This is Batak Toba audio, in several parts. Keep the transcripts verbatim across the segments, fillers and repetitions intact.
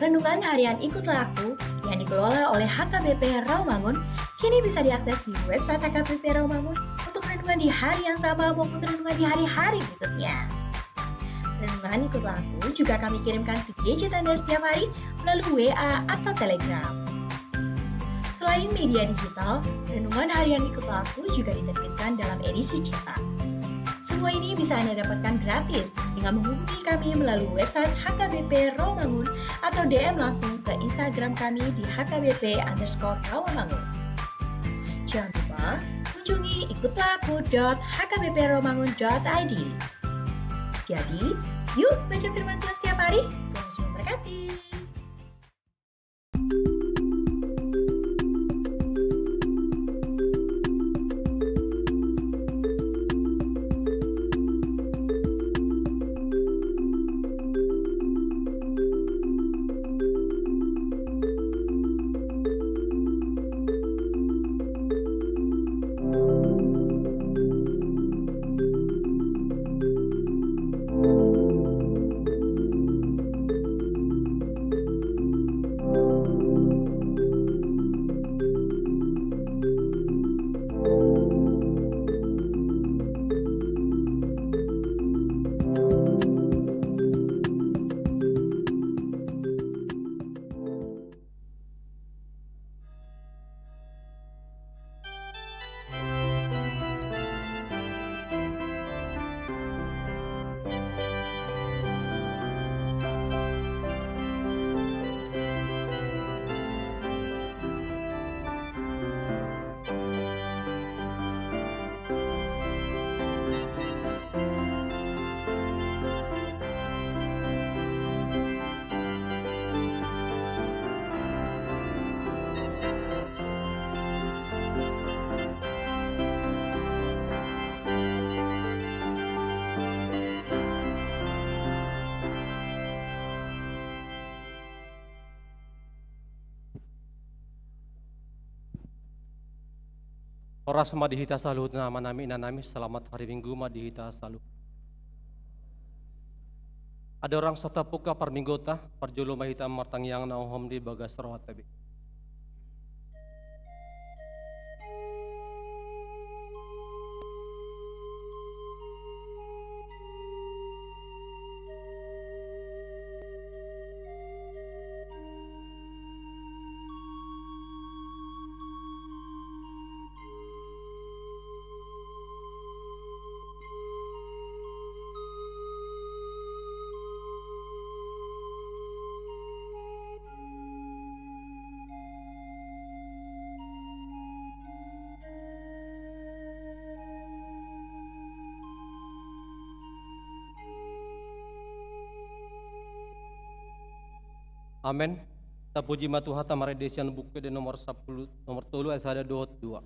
Renungan harian Ikutlah Aku yang dikelola oleh H K B P Rawamangun kini bisa diakses di website H K B P Rawamangun untuk renungan di hari yang sama maupun renungan di hari-hari berikutnya. Renungan Ikutlah Aku juga kami kirimkan ke gadget Anda setiap hari melalui W A atau Telegram. Selain media digital, renungan harian Ikutlah Aku juga diterbitkan dalam edisi cetak. Semua ini bisa Anda dapatkan gratis dengan menghubungi kami melalui website H K B P Rawamangun atau D M langsung ke Instagram kami di H K B P underscore Rawamangun. Jangan lupa kunjungi ikutlah aku dot H K B P rawamangun dot I D. Jadi, yuk baca firman Tuhan setiap hari. Tuhan Yesus memberkati. Horas ma di hita saluhutna, amanami, inanami, selamat hari Minggu ma di hita saluhut. Andorang so tabuka parmingguonta, parjolo ma hita martangiang na umhom di bagas rohanta be. Amen. Tapuji ma Tuhanta marende sian Buku Ende nomor sampulu, nomor tolu ayat sada dohot dua.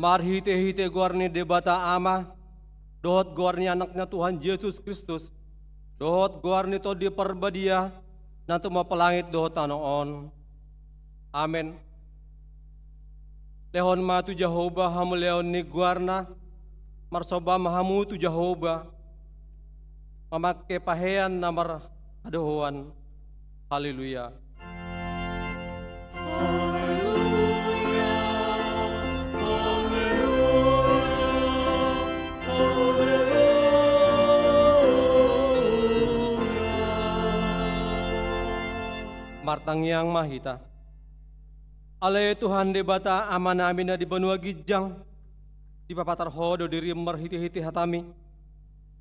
Marhite-hite goar ni Debata Ama, dohot goar ni Anakna Tuhan Jesus Kristus, dohot goar ni Tondi Parbadia, na tumompa langit dohot tano on. Amen. Lehon ma tu Jahowa hamuliaon ni goarna, marsomba ma hamu tu Jahowa, mamangke pahean na marhadohoan. Haleluya. Martangiang ma hita. Ale Tuhan Debata Amanami na di banua ginjang, dipapatar Ho do dirim marhite-hite hatami.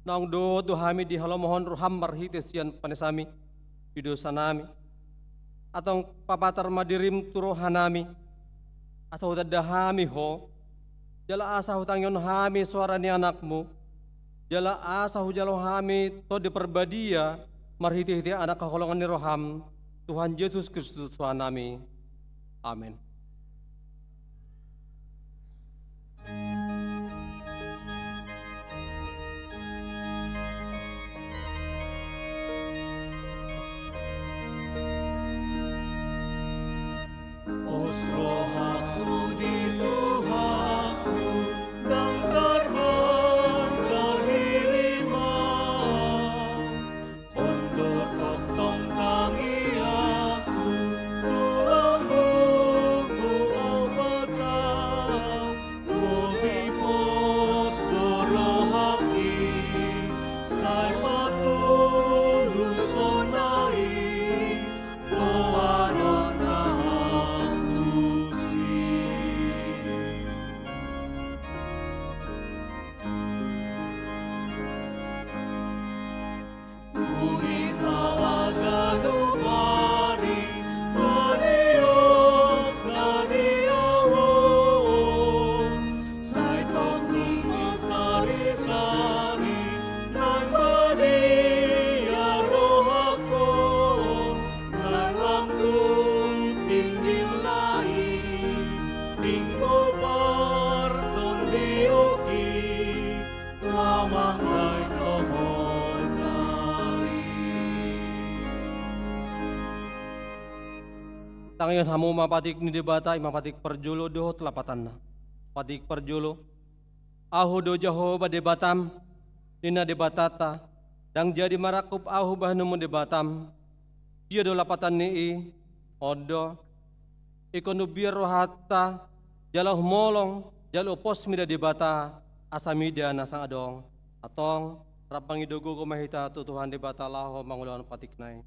Naung dohot do hami dihalomohon roham marhite sian panesami di dosanami. Antong papatar ma dirim tu rohanami, asa hutanda hami Ho, jala asa hutangihon hami soara ni Anakmu, jala asa hujalo hami Tondi Parbadia marhite-hite Anak haholongan ni roham, Tuhan Jesus Kristus Tuhannami. Amen. Pos rohangku di Tuhanku, ndang tarbang tarhiriman. On do tongtong tangiangku, tu lambungku ahu patang. Lobi pos do rohangki, sai patuluson na i, doanon na antusi. Uli na ganup ari, maniop na di ahu on, sai tongtong mansari-sari, naeng badia rohangkon, naeng lam tu tinggil na i, ingkon partondionki. Tangihon hamu ma patik ni Debata, i ma patik parjolo dohot lapatanna. Patik parjolo. Ahu do Jahowa Debatam, ninna Debatanta, ndang jadi marangkup ahu bahenonmu Debatam. Dia do lapatan ni i? On do. Ingkon umbiar rohanta, jala humolong, jala umpos mida Debata, asa mida na sanga adong. Antong, rap mangido gogo ma hita tu Tuhan Debata laho mangulahon patikna i.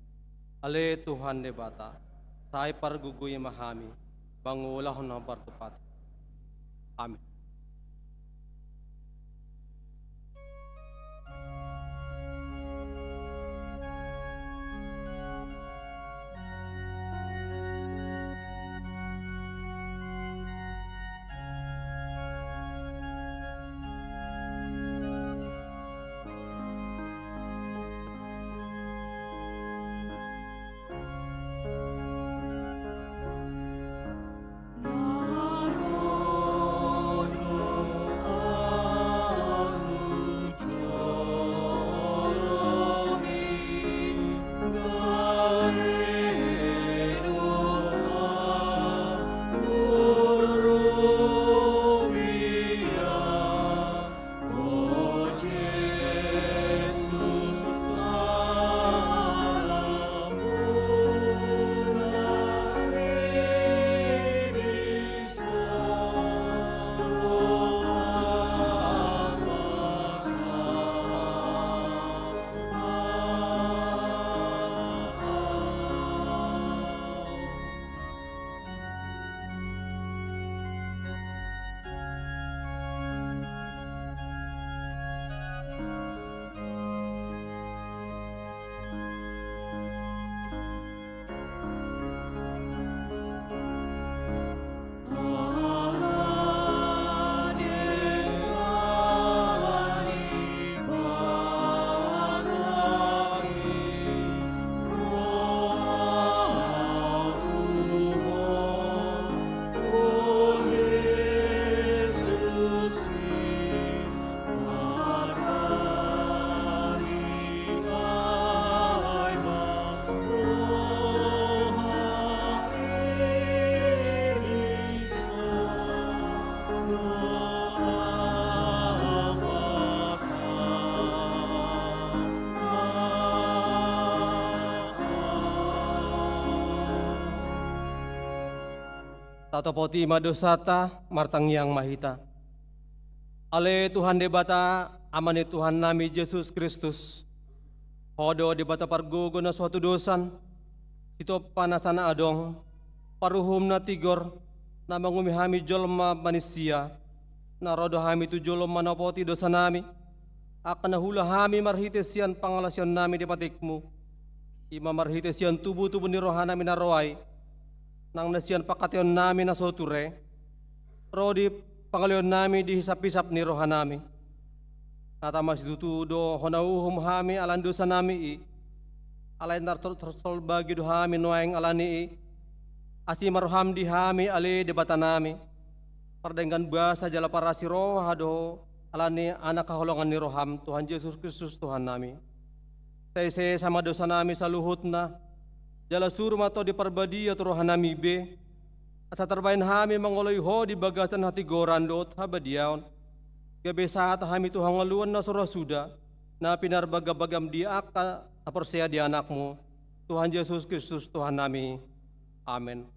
Ale Tuhan Debata, sai pargogoi ma hami, mangulahon na hombar tu patik. Amin. Tatopoti ma dosanta, martangiang ma hita. Ale Tuhan Debata, Ama ni Tuhannami Jesus Kristus, Ho do Debata pargogo na so hatudosan, sitompa nasa na adong, paruhum na tigor, na manguhumi hami jolma manisia, na ro do hami tu jolo manopoti dosanami, angka na huula hami marhite sian pangalaosionnami di patikmu, i ma marhite sian tubutubu ni rohanami na ro ai, nang na sian pangkataionnami na so ture, ro di pangaleonnami di hisaphisap ni rohanami. Na tama situtu do hona uhum hami ala ni dosanami i, alai na tarsolbagi do hami nuaeng ala ni i, asi ma roham di hami ale Debatanami, pardenggan basa jala parasi roha do ala ni anak haholongan ni roham Tuhan Jesus Kristus Tuhannami. Sai sesa ma dosanami saluhutna, jala suru ma Tondi Parbadia tu rohanami be, asa tarbahen hami mangoloi Ho di bagasan hatigoran dohot habadiaon, gabe sahat hami tu hangoluan na so ra suda, na pinarbagabagam di angka na porsea di Anakmu, Tuhan Jesus Kristus Tuhannami. Amen.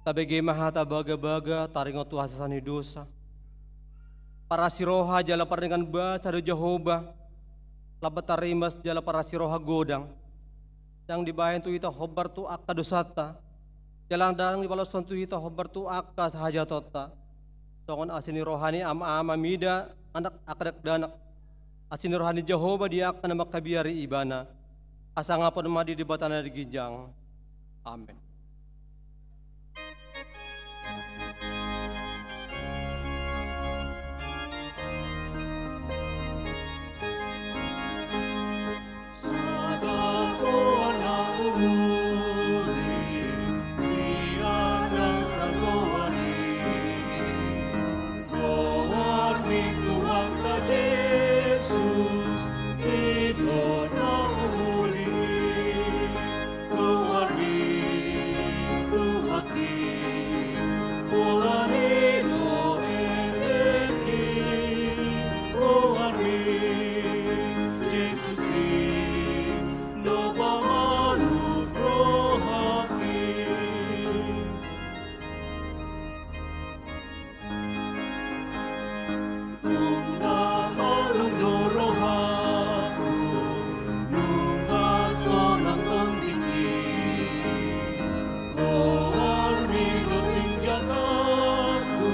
Tabege ma hata bagabaga taringot tu hasesaan ni dosa. Parasi roha jala pardenggan basa do Jahowa, lambat tarimas jala parasi roha godang. Ndang dibahen tu hita hombar tu angka dosanta, jala ndang dipaloshon tu hita hombar tu angka hajahatonta. Songon asi ni roha ni amaama mida, anak angka dakdanak, asi ni roha ni Jahowa di angka na mangkabiari Ibana. Hasangapon ma di Debata na di ginjang. Amen. Goar ni Tuhanta Jesus, i do na umuli. Goar ni Tuhanta i, pola ni do endek i. Goar ni Jesus i, do pamalum rohangki. Nunga malum do rohangku, nunga sonang tondingki. Goarmi do sinjataku,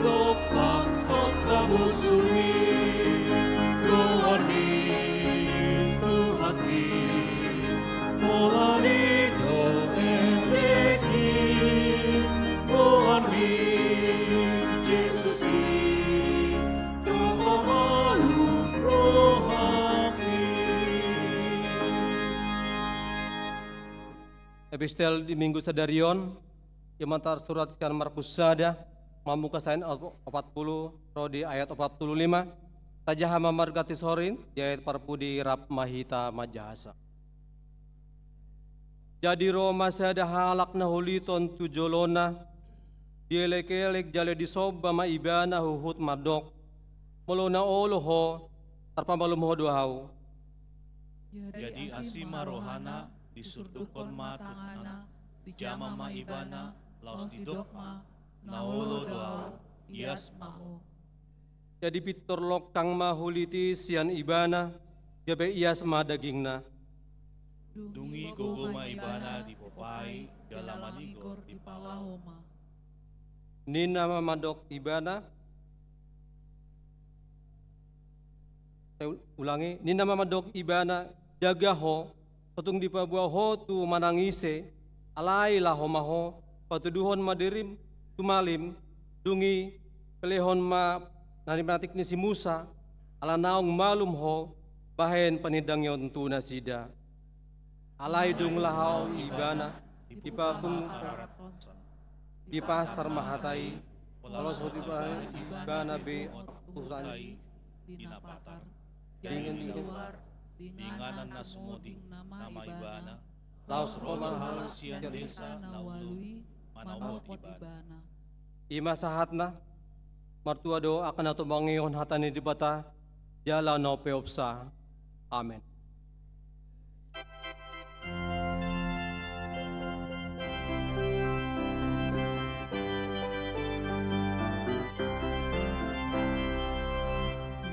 dompak angka musu i. Goarmi Tuhanta i, pola ni do endek i. Goarmi Jesus i, do pamalum rohangki. Epistel di Minggu sadari on, i ma tarsurat sian Markus sada, mamungka sian ayat opat pulu ro di ayat opat pulu lima, tajaha ma marga tis horin, di ayat parpudi rap ma hita manjahasa. Jadi ro ma sada halak na huliton tu jolona, dielekelek jala disomba ma ibana huhut mandok, molo na olo ho, tarpamalum ho do ahu. Jadi asi ma rohana, disurdukkon ma tangana, dijama ma ibana, laos didok ma, na olo do ahu, ias ma ho. Jadi pintor longkang ma hulit i sian ibana, gabe ias ma dagingna. Dung i gogo ma ibana dipopai, jala manigor dipalaho ma. Ninna ma mandok ibana, eh, ulangi, ninna ma mandok ibana, jaga ho, so tung dipaboa ho tu manang ise, alai laho ma ho, patuduhon ma dirim tu malim, dung i pelehon ma na ninatik ni si Musa, ala naung malum ho bahen panindangion tu nasida. Alai dung laho ibana, dipapungu, dipasar ma hata i, laos so dibahen ibana be urusan i di na patar. Dengan di luar, di inganan na sumoding nama ibana, laos ro ma halak sian desa na uli manampot ibana. I ma sahatna. Martua do angka na tumangihon hata ni Debata, jala na umpeopsa. Amen.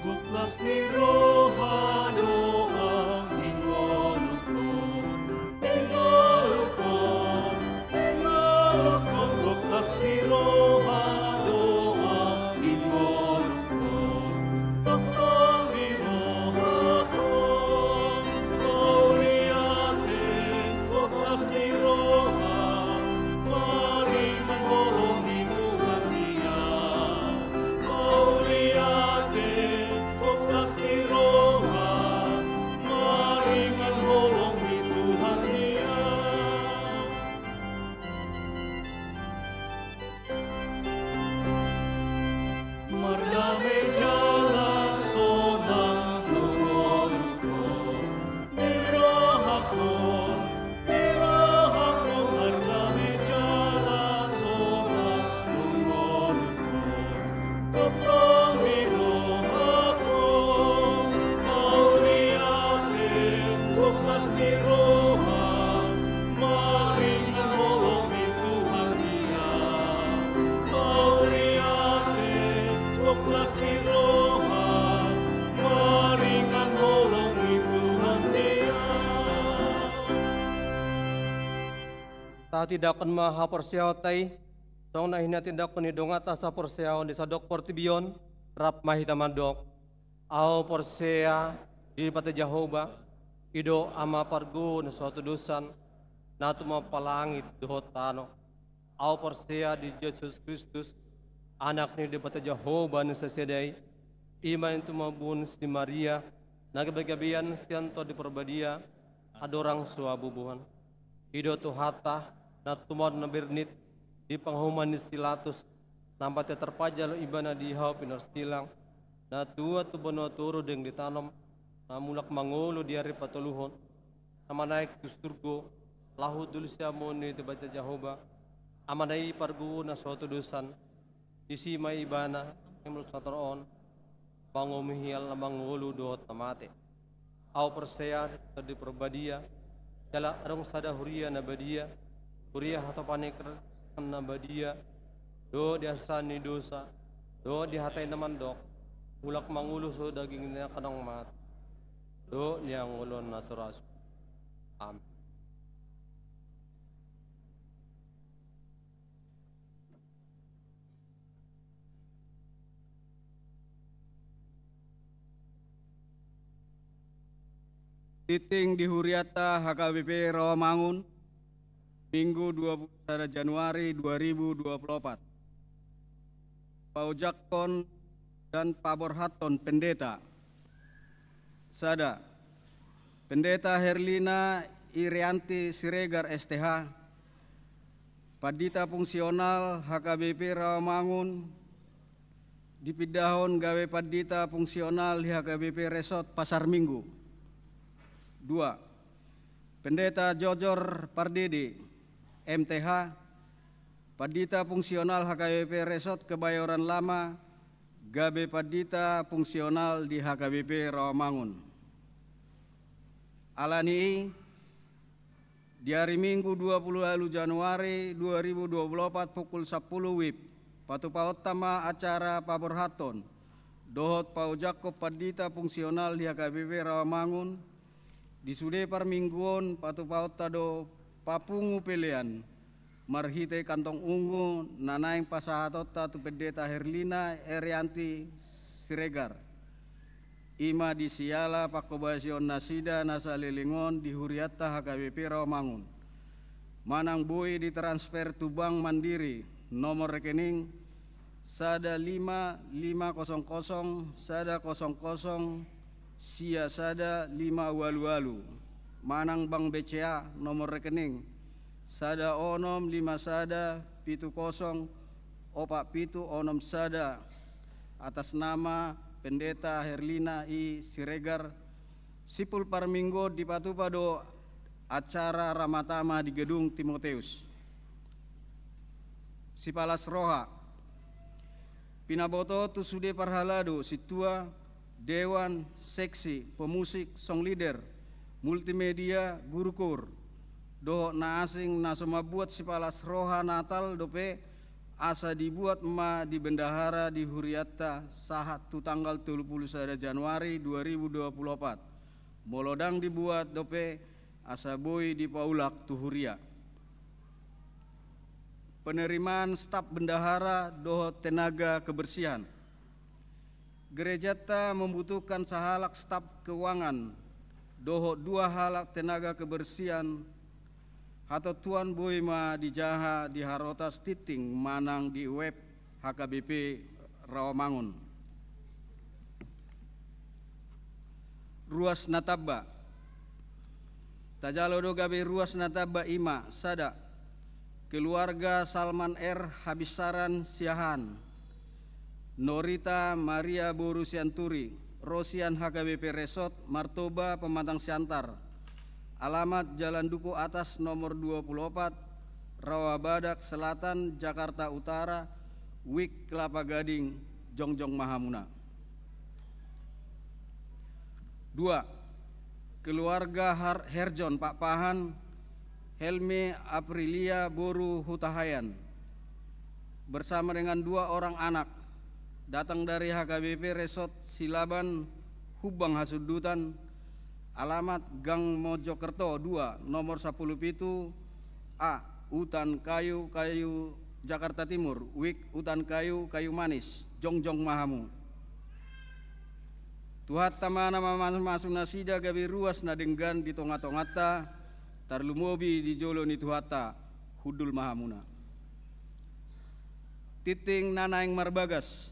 Gok las ni roha do ahu di ngolungkon, di ngolungkon, di ngolungkon. Gok las ni roha do ahu di ngolungkon, tongtong di rohakon. Mauliate, gok las ni roha, maringan holong ni Tuhan i. Mauliate, gok las ni roha, maringan holong ni Tuhan i. Mardame jala sonang do ngolungkon, di rohakon, di rohakon. Mardame jala sonang do ngolungkon, tongtong di rohakon. Mauliate, gok las ni roha, maringan holong ni Tuhan i. Mauliate, gok las ni roha, maringan holong ni Tuhan i. Tahatindangkon ma haporseaonta i, songon na hinatindangkon ni donganta saporseaon di sandok portibi on. Rap ma hita mandok: Ahu porsea di Debata Jahowa, i do Ama pargogo na so hatodosan, na tumompa langit dohot tano. Ahu porsea di Jesus Kristus, Anak ni Debata Jahowa na sasada i, i ma na tumambun si Maria, na gabegabean sian Tondi Parbadia, andorang so habubuhan. I do Tuhanta, na tumandangkon na bernit di panguhuman ni si Pilatus, na mate tarpanjalo ibana di hau pinarsilang, na tuat tu banua toru, dung ditanom, na mulak mangolu di ari patoluhon, na manaek tu surgo, laho tu siamun ni Debata Jahowa, Amana i pargogo na so hatodosan. Disi ma ibana, emlot sator on, manguhumi halak na mangolu dohot na mate. Ahu porsea di Tondi Parbadia, jala adong sada huria na badia, huria hatopan ni Kristus na badia, dohot di hasesaan ni dosa, dohot di hata i na mandok, mulak mangolu so daging ni angka naung mate, dohot di hangoluan na so ra suda. Amen. Tingting di hurianta H K B P Rawamangun, Minggu dua puluh sada Januari dua ribu dua puluh empat. Paojakhon dan paborhathon pendeta. Sada, Pendeta Herlina Irianti Siregar, S T H, pandita fungsional H K B P Rawamangun, dipindahon gabe pandita fungsional di H K B P Resort Pasar Minggu. Dua, Pendeta Jojor Pardede, M T H, pandita fungsional H K B P Resort Kebayoran Lama, gabe pandita fungsional di H K B P Rawamangun. Ala ni i, di ari Minggu dua puluh ualu Januari dua ribu dua puluh empat pukul sampulu WIB, patupaonta ma acara paborhathon dohot paojakhon pandita fungsional di H K B P Rawamangun. Di sude parmingguon patupaonta do papungu pelean, marhite kantong ungu na naeng pasahatonta tu Pendeta Herlina Erianti Siregar, i ma di siala pangkobasion nasida na saleleng on di hurianta H K B P Rawamangun, manang boi ditransfer tu Bank Mandiri, nomor rekening sada lima lima kosong kosong sada kosong kosong sia sada lima ualu ualu, manang Bank B C A, nomor rekening sada onom lima sada pitu kosong opat pitu onom sada, atas nama Pendeta Herlina I Siregar, simpul parminggu dipatupa do acara ramatama di Gedung Timoteus. Sipalas roha. Pinaboto tu sude parhalado, sintua, dewan, seksi, pemusik, song leader, multimedia, guru koor, dohot na asing na so mambuat sipalas roha Natal dope, asa dibuat ma di bendahara di hurianta sahat tu tanggal tolu pulu sada Januari dua ribu dua pulu opat, molo ndang dibuat dope, asa boi dipaulak tu huria. Penerimaan staf bendahara dohot tenaga kebersihan. Gerejanta membutuhkan sahalak staf keuangan dohot dua halak tenaga kebersihan. Hatontuan boi ma dijaha di harotas tingting manang di web H K B P Rawamangun. Ruas na tamba. Tajalo do gabe ruas na tamba, i ma sada, keluarga Salman R Habissaran Siahaan, Norita Maria boru Sianturi, ro sian H K B P Resort Martoba Pematang Siantar, alamat Jalan Duku Atas nomor dua pulu opat, Rawabadak Selatan, Jakarta Utara, Wik Kelapa Gading, jongjong ma hamuna. Dua, keluarga Har-, Herjon Pakpahan, Helmi Aprilia boru Hutahaean, bersama dengan dua orang anak, datang dari H K B P Resort Silaban, Humbang Hasundutan, alamat Gang Mojokerto dua, nomor sapuluh pitu A, Utan Kayu, Kayu, Jakarta Timur, Wik Utan Kayu, Kayu Manis, jongjong ma hamu. Tuhanta ma na mamasumasu nasida gabe ruas na denggan di tongatonganta, tarlumobi di jolo ni Tuhanta, hundul ma hamuna. Tingting na naeng marbagas.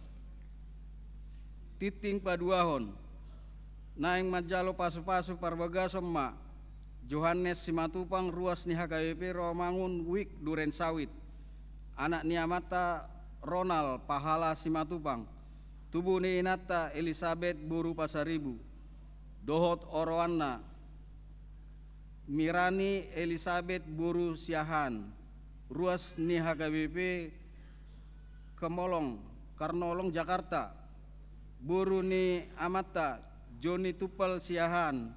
Tingting paduahon. Naeng manjalo pasupasu parbagason ma Johannes Simatupang, ruas ni H K B P Rawamangun, Wik Duren Sawit, anak ni amanta Ronald Pahala Simatupang, tubu ni inanta Elisabet boru Pasaribu, dohot oroanna Mirani Elisabet boru Siahaan, ruas ni H K B P Kemolong, Karnolong, Jakarta. Boru ni amanta Joni Tumpal Siahaan,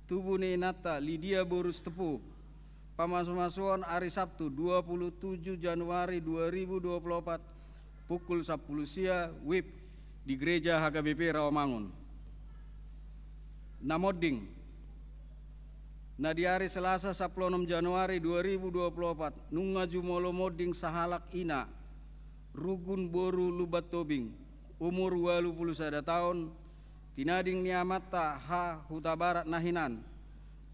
tubu ni inanta Lidia boru Sitepu. Pamasumasuon ari Sabtu, dua puluh tujuh Januari dua ribu dua puluh opat, pukul sampulu sia, wib, di Gereja H K B P Rawamangun. Na monding. Na di ari Selasa, sampulu onom Januari dua ribu dua puluh opat, nunga jumolo monding sahalak ina, Rugun boru Lumban Tobing, umur ualu pulu sada taon, tinading ni amanta H Hutabarat na hinan,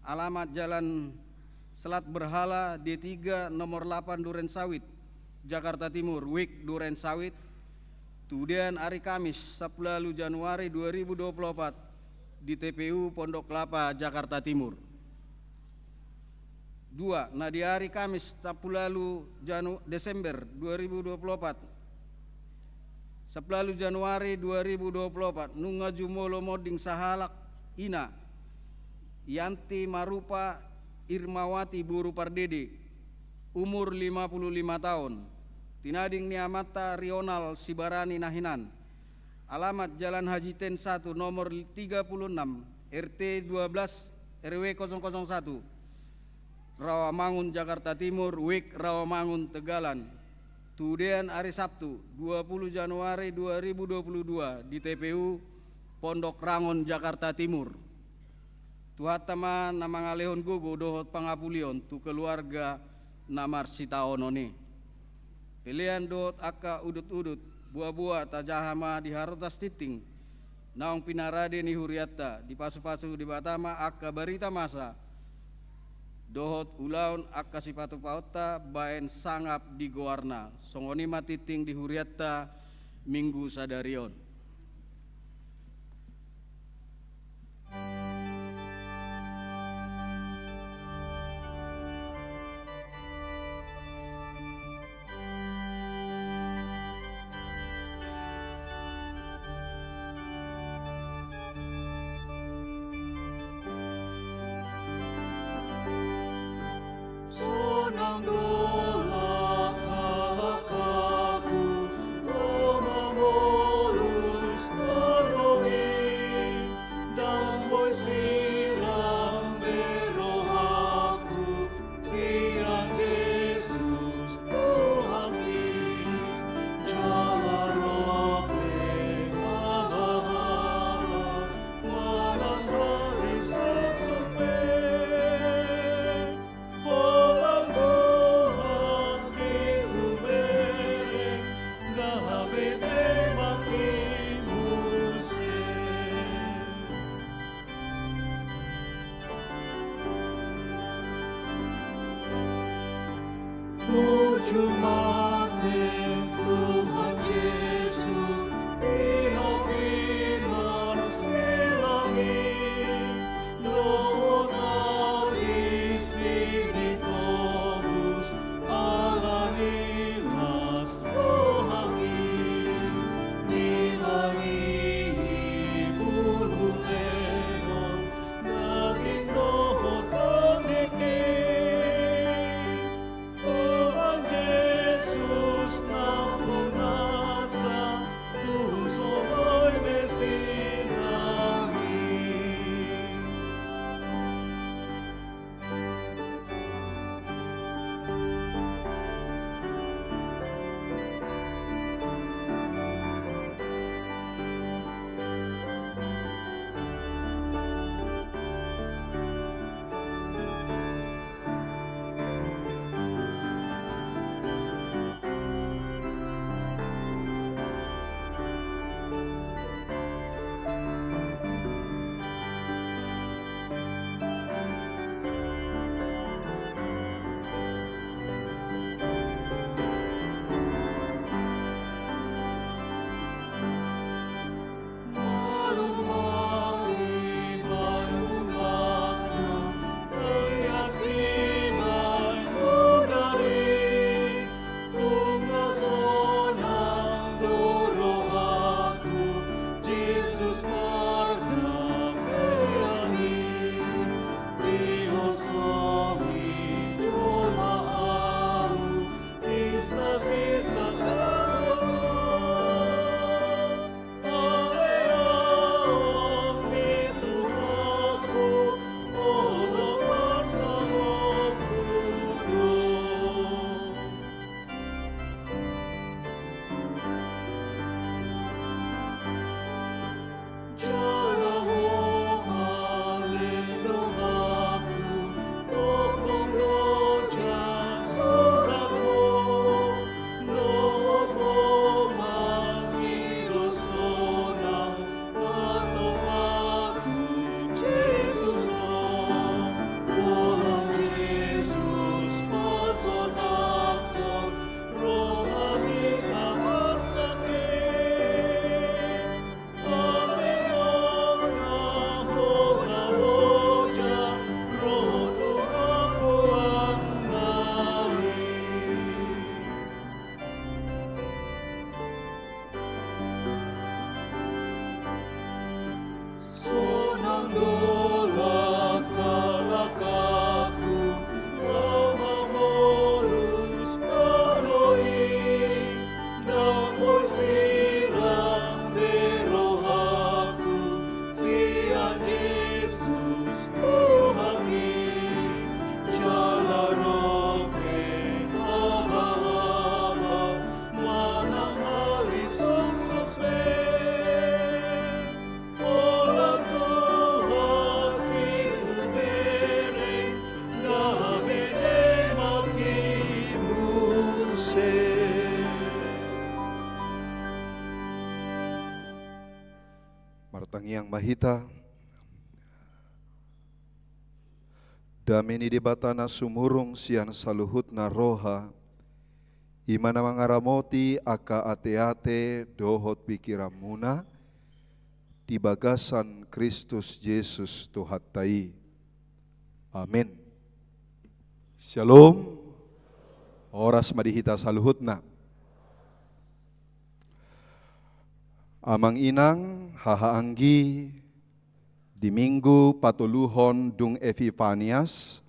alamat Jalan Selat Berhala, D tiga, nomor lapan, Duren Sawit, Jakarta Timur, wib Duren Sawit, tudean ari Kamis, sampulu ualu Januari dua ribu dua puluh opat, di T P U Pondok Kelapa, Jakarta Timur. Dua, na di ari Kamis, sampulu ualu Janu-, Desember dua ribu dua puluh opat, sampulu ualu Januari dua ribu dua puluh opat, nunga jumolo monding sahalak ina, Yanti Marupa Irmawati boru Pardede, umur lima puluh lima taon, tinading ni amanta Rional Sibarani na hinan, alamat Jalan Haji Ten satu, nomor tiga puluh enam, R T dua belas, R W kosong kosong satu, Rawamangun, Jakarta Timur, wib Rawamangun, Tegalan. Tudean ari Sabtu, dua puluh Januari dua ribu dua puluh dua, di T P U Pondok Rangon, Jakarta Timur. Tuhanta ma na mangalehon gogo dohot pangapulion tu keluarga na marsitaonon i. Pelean dohot angka udut-udut, boa-boa tajaha ma di harotas tingting, naung pinarade ni hurianta, dipasu-pasu Debata ma angka barita masa, dohot ulaon angka sipatupaonta baen sangap di goarna, songon i ma tingting di hurianta Minggu sadari on. Sonang do langka-langkaku, laho mamolus torong i, ndang boi sirang be rohangku, sian Jesus Tuhanki, jala ro pe habahala, manang hali suksuk pe. Holan Tuhan di hubereng, gabe denggan muse. Puji ma Tuhan Jesus, di hau pinarsilang i, dohot hau disi ditobus, ala ni las rohangki, di bani i bulung lehonon, daging dohot tondingki. Tuhan Jesus, Martangiang ma hita. Dame ni Debata na sumurung sian saluhutna roha, i ma na mangaramoti angka ateate dohot pingkiranmuna di bagasan Kristus Jesus Tuhanta i. Amin. Syalom. Horas ma di hita saluhutna. Amang inang, hahaanggi, di Minggu patoluhon dung Epifanias,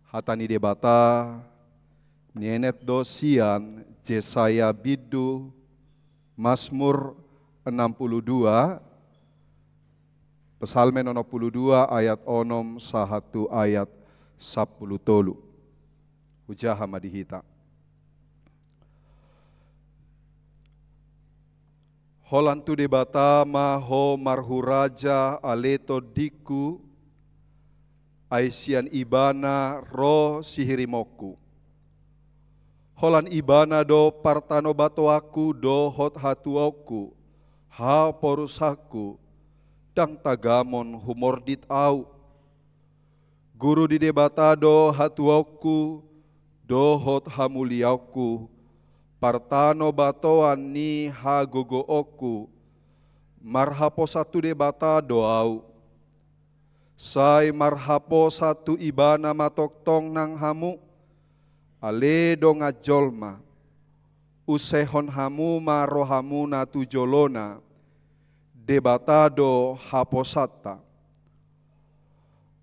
hata ni Debata nienet do sian Jesaya bindu, Masmur enam puluh dua, Psalmen onom puluh dua ayat onom sahat tu ayat sampulu tolu. Hujaha ma di hita. Holan tu Debata ma ho marhuraja ale tondingku, ai sian Ibana ro sihirimonku. Holan Ibana do partanobatoanku dohot hatuaonku, haporusanku, ndang tagamon humordit ahu. Guru di Debata do hatuaonku dohot hamuliaonku, partanobatoan ni hagogoonku, marhaposan tu Debata do ahu. Sai marhaposan tu Ibana ma tongtong nang hamu, ale dongan jolma, usehon hamu ma rohamuna tu jolona, Debata do haposanta.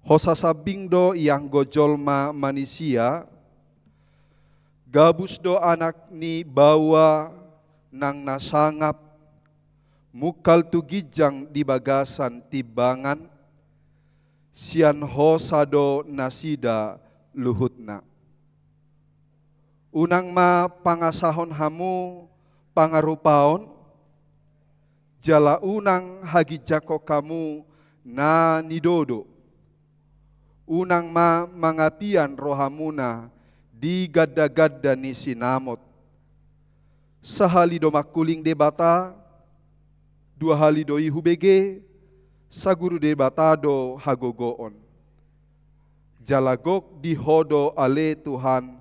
Hosa sambing do ianggo jolma manisia, gabus do anak ni baoa nang na sangap, mungkal tu ginjang di bagasan timbangan, sian hosa do nasida luhutna. Unang ma pangasahon hamu pangarupaon, jala unang haginjangkon hamu na nidodo. Unang ma mangapian rohamuna di gandaganda ni sinamot. Sahali do mangkuling Debata, dua hali do i hubege, saguru Debata do hagogoon. Jala gok di Ho do ale Tuhan,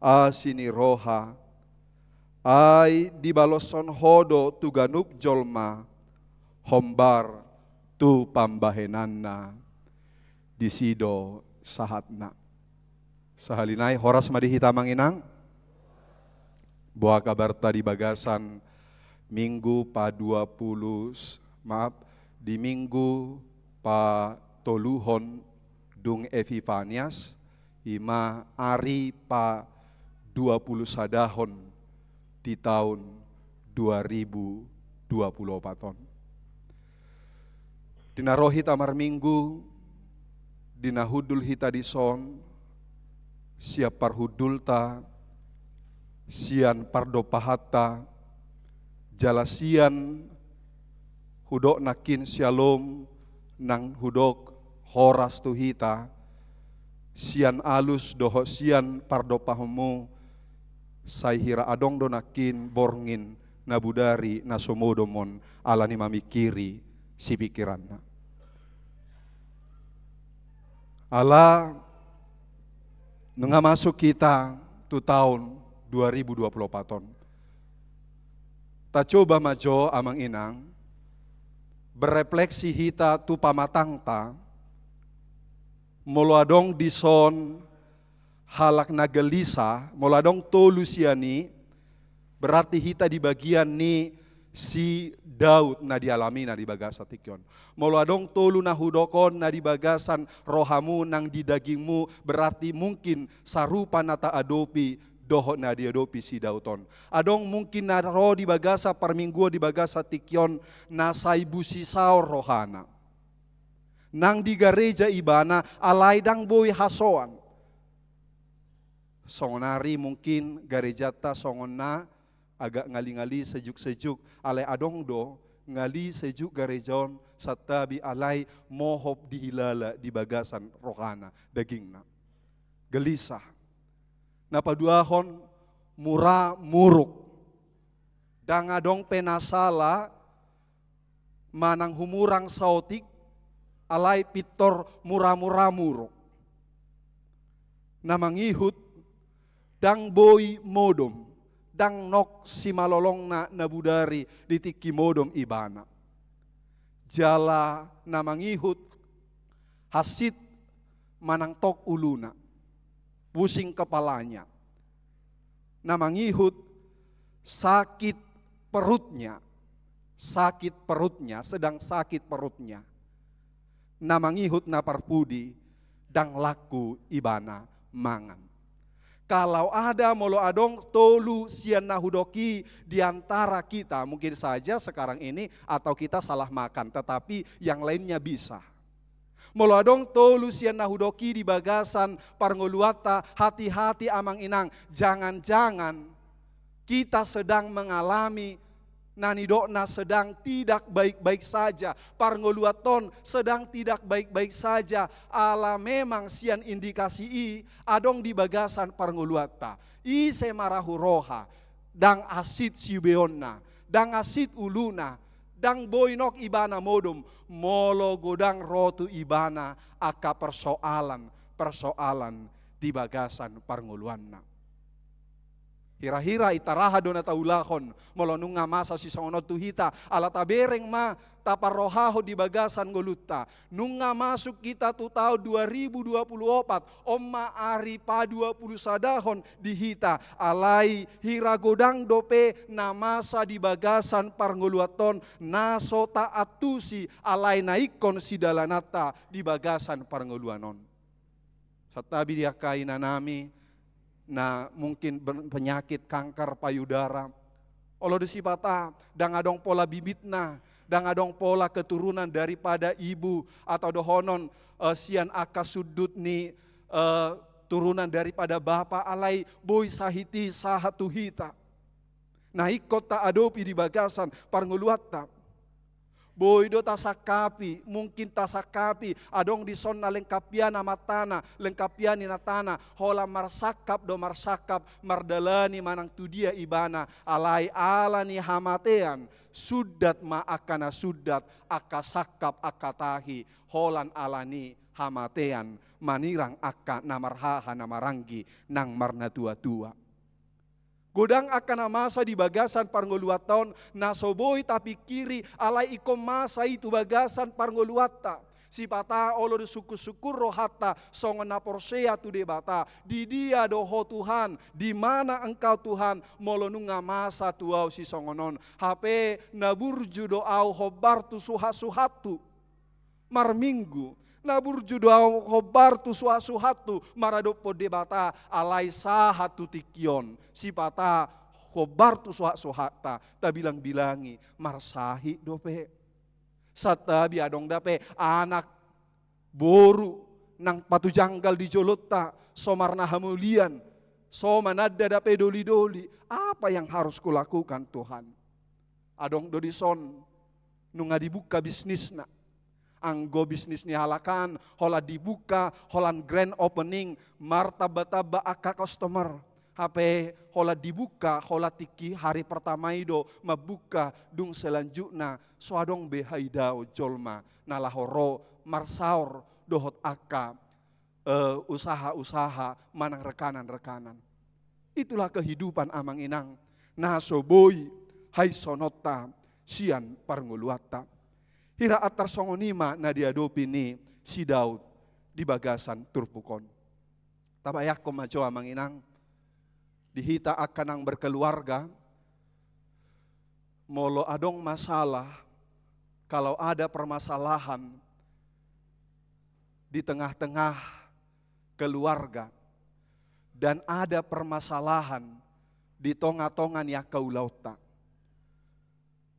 asi ni roha, ai dibaloshon Ho do tu ganup jolma, hombar tu pambahenanna, disi do sahatna. Sahali nai horas ma di hita amang inang. Boha kabarta di bagasan Minggu pa dua puluh, maaf, di Minggu patoluhon dung Epifanias, i ma ari pa dua puluh sadahon di taon dua ribu dua puluh opat on. Di na ro hita marminggu, di na hundul hita dison, sian parhundulta, sian pardompahanta, jala sian hudok nangkin syalom nang hudok horas tu hita, sian alus dohot sian pardompahanmu, sai hira adong do nangkin borngin na bodari na so modom on ala ni mamingkiri sipingkiranna. Ala nunga masuk hita tu taon dua ribu dua puluh opat on. Tacoba ma jo amang inang, berefleksi hita tu pamatangta, molo adong dison halak na gelisah, molo adong tolu sian i, berarti hita di bagian ni si Daud na dialamina di bagasan tingki on. Molo adong tolu na hudok on na di bagasan rohamu nang di dagingmu, berarti mungkin sarupa na taadopi dohot na diadopi si Daud on. Adong mungkin na ro di bagasan parmingguon di bagasan tingki on na sai busi saor rohana. Nang di gareja ibana alai ndang boi hasoan. Songon ari mungkin garejanta songon na agak ngali-ngali sejuk-sejuk, alai adong do ngali sejuk gareja on santabi alai mohop dihilala di bagasan rohana, dagingna. Gelisah. Na paduahon, mura muruk. Ndang adong pe na sala manang humurang saotik, alai pintor mura-mura muruk. Na mangihut ndang boi modom, ndang nok simalolongna na budari di tingki modom ibana. Jala na mangihut hansit manang tok uluna, pusing kepalanya. Na mangihut sakit perutnya, sakit perutnya, sedang sakit perutnya. Na mangihut na parpudi, ndang laku ibana mangan. Kalau ada, molo adong tolu sian na hudok i di antara kita, mungkin saja sekarang ini atau kita salah makan, tetapi yang lainnya bisa. Molo adong tolu sian na hudok i di bagasan parngoluanta, hati-hati amang inang, jangan-jangan kita sedang mengalami na nidokna sedang tidak baik-baik saja, parngoluanta on sedang tidak baik-baik saja, ala memang sian indikasi i adong di bagasan parngoluanta. Ise ma ra huroha, ndang hansit siubeonna, ndang hansit uluna, ndang boi nok ibana modom, molo godang ro tu ibana angka persoalan, persoalan di bagasan parngoluanna. Hira-hira inta aha do na taulahon, molo nunga masa sisongon on tu hita, ala tabereng ma taparrohahon di bagasan ngolunta. Nunga masuk hita tu taon dua ribu dua puluh opat, on ma ari paduapulusadahon di hita, alai hira godang dope na masa di bagasan parngoluanta on, na so taantusi, alai na ingkon sidalananta di bagasan parngoluan on. Santabi di angka inanami, na mungkin ber-, penyakit kanker payudara. Olo do sipata, ndang adong pola bibitna, ndang adong pola keturunan daripada ibu, atau dohonon, eh, sian angka sundut ni, eh, turunan daripada bapa, alai boi sahit i sahat tu hita. Na ingkon taadopi di bagasan parngoluanta. Boi do tasangkapi, mungkin tasangkapi, adong dison na lengkap ia amantana, lengkap ia inantana, holan marsangkap do marsangkap, mardalani manang tu dia ibana, alai ala ni hamatean, sundat ma angka na sundat, angka sangkap, angka tahi, holan ala ni hamatean, manirang angka na marhaha na maranggi nang marnatua-tua. Godang angka na masa di bagasan parngoluanta on, na so boi tapingkiri, alai ingkon masa i tu bagasan parngoluanta. Sipata olo do sungkun-sungkun rohanta, songon na porsea tu Debata, di dia do ho Tuhan, di mana Engkau Tuhan, molo nunga masa tu ahu sisongon on. Hape na burju do ahu hombar tu suhat-suhathu. Marminggu, na burju do ahu hombar tu suhat-suhathu maradophon Debata, alai sahat tu tingki on, sipata hombar tu suhat-suhatta, tabilang-bilangi, marsahit dope. Santabi adong dope anak, boru, nang patujanggal di jolonta, so marnahamaolian, so mananda dope doli-doli, apa yang harus kulakukan Tuhan? Adong do dison, nunga dibuka bisnisna. Anggo bisnis ni halak an, holan dibuka, holan grand opening, martamba-tamba angka customer. Hape holan dibuka, holan tingki hari pertama i do mambuka, dung selanjutna, so adong be haidaon jolma, na laho ro, marsaor, dohot angka eh, usaha-usaha manang rekanan-rekanan. Itulah kehidupan amang inang, na so boi haisononta sian parngoluanta. Hira antar songon i ma na diadopi ni si Daud di bagasan turpuk on. Tabayangkon ma jo amang inang, di hita angka nang berkeluarga, molo adong masalah, kalau ada permasalahan di tengah-tengah keluarga, dan ada permasalahan di tonga-tonga ni angka ulaonta.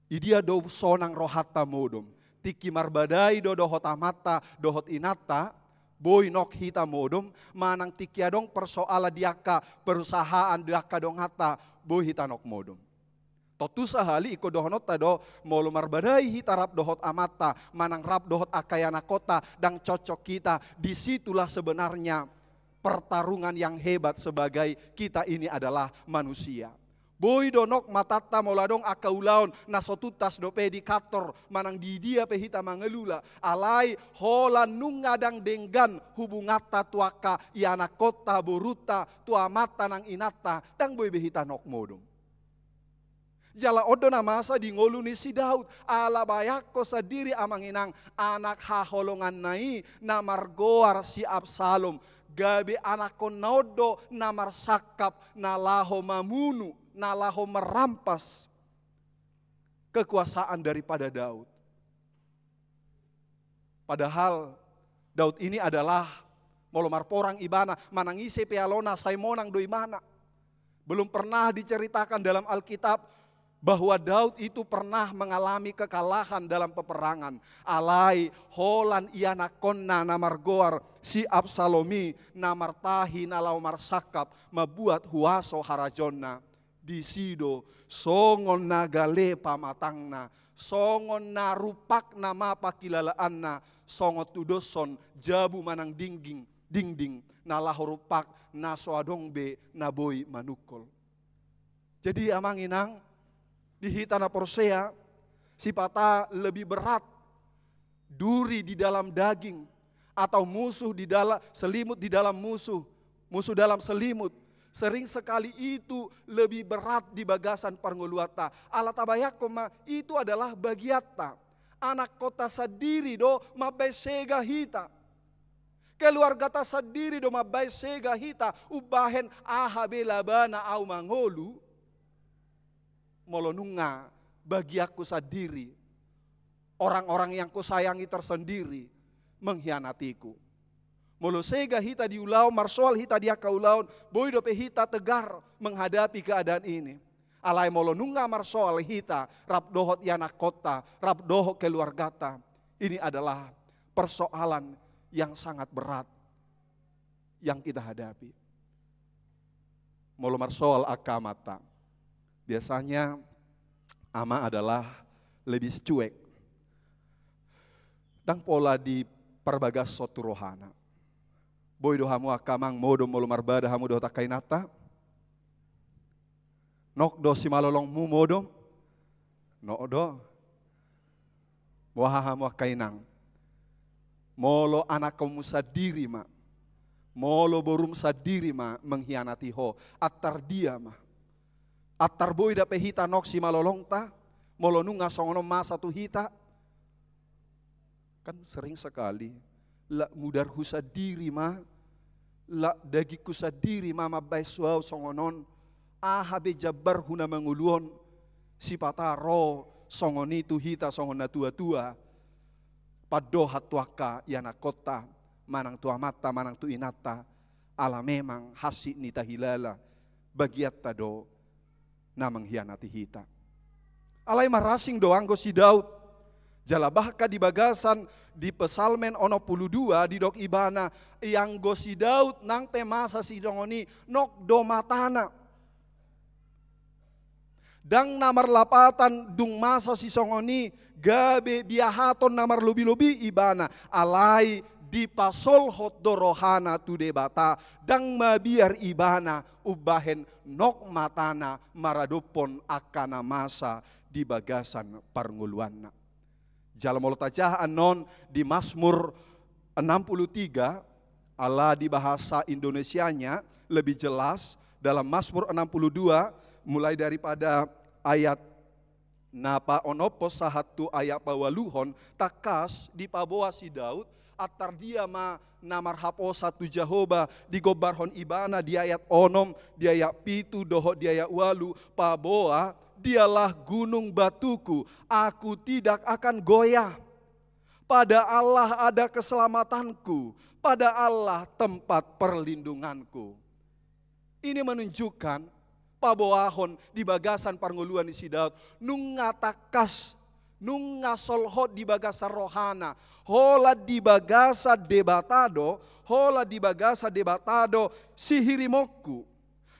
Idia do sonang rohanta modom, tingki marbadai do dohot amanta, dohot inanta, boi nok hita modom, manang tingki adong persoalan di angka perusahaan, di angka donganta, boi hita nok modom. Tontu sahali ingkon dohononta do, molo marbadai hita rap dohot amanta, manang rap dohot angka ianakhonta, ndang cocok hita, di situlah sebenarnya pertarungan yang hebat sebagai kita ini adalah manusia. Boi do nok matanta molo adong angka ulaon na so tuntas dope di kantor manang di dia pe hita mangalula. Alai holan nunga ndang denggan hubunganta tu angka ianakkonta, borunta, tu amanta nang inanta, ndang boi be hita nok modom. Jala on do na masa di ngolu ni si Daud, ala bayangkon sandiri amang inang, anak haholonganna i na margoar si Absalom, gabe anakkonna on do na marsangkap, na laho mamunu, na laho merampas kekuasaan daripada Daud. Padahal Daud ini adalah molo marporang ibana, manang ise pe alona sai monang do ibana. Belum pernah diceritakan dalam Alkitab bahwa Daud itu pernah mengalami kekalahan dalam peperangan. Alai holan ianakkonna na margoar si Absalom i na martahi, na laho marsangkap, mambuat huaso harajaonna. Disi do songon na gale pamatangna, songon na rumpakna ma pangkilalaanna, songon tudoshon jabu manang dingding, dingding na laho rumpak, na so adong be na boi manungkol. Jadi amang inang, di hita na porsea, sipata lebih berat duri di dalam daging, atau musuh di dalam selimut, di dalam musuh, musuh dalam selimut. Sering sekali itu lebih berat di bagasan parngoluanta. Ala tabayangkon ma, itu adalah bagianta. Anakkonta sandiri do mambaen sega hita. Keluargata sandiri do mambaen sega hita, umbahen aha be labana au mangolu. Molo nunga bagianku sandiri, orang-orang yang kusayangi tersendiri mengkhianatiku. Molo sega hita di ulaon, marsoal hita di angka ulaon, boi dope hita tegar menghadapi keadaan ini. Alai molo nunga marsoal hita rap dohot ianakkonta, rap dohot keluargata, ini adalah persoalan yang sangat berat yang kita hadapi. Molo marsoal angka amanta, biasanya ama adalah lebih cuek. Ndang pola diparbagashon tu rohana. Boi do hamu angka amang modom molo marbada hamu dohot angka inanta? Nok do simalolongmu modom? Nok do. Boha hamu angka inang? Molo anakkonmu sandiri ma, molo borum sandiri ma mengkhianati ho, antar dia ma? Antar boi dope hita nok simalolongta, molo nunga songon on masa tu hita? Kan sering sekali, lak mudarhu sandiri ma, lak dagingku sandiri ma mambaen tu au songon on, aha be jambarhu na mangolu on, sipata ro songon i tu hita songon na tua-tua, pandohan tu angka ianakkonta, manang tu amanta, manang tu inanta, ala memang hansit ni tahilala, bagianta do na mengkhianati hita. Alai marasing do anggo si Daud. Jala bahkan di bagasan di Psalmen onom pulu dua didok ibana, ianggo si Daud nang pe masa songon i nok do matana. Ndang na marlapatan dung masa songon i gabe biahaton na marlobi-lobi ibana, alai dipasolhot do rohana tu Debata, ndang mabiar ibana umbahen nok matana maradophon angka na masa di bagasan parngoluanna. Jala molo tajaha annon di Mazmur enam puluh tiga, ala di bahasa Indonesianya lebih jelas, dalam Mazmur enam puluh dua, mulai daripada ayat na paonomhon sahat tu ayat paualuhon, tangkas dipaboa si Daud, antar dia ma na marhaposan tu Jahowa, digombarhon ibana di ayat onom, di ayat pitu dohot di ayat ualu, paboa, Dialah gunung batuku, aku tidak akan goyah. Pada Allah ada keselamatanku, pada Allah tempat perlindunganku. Ini menunjukkan paboahon di bagasan parngoluan ni si Daud, nunga tangkas, nunga solhot di bagasan rohana, holan di bagasan Debata do, holan di bagasan Debata do sihirimonku.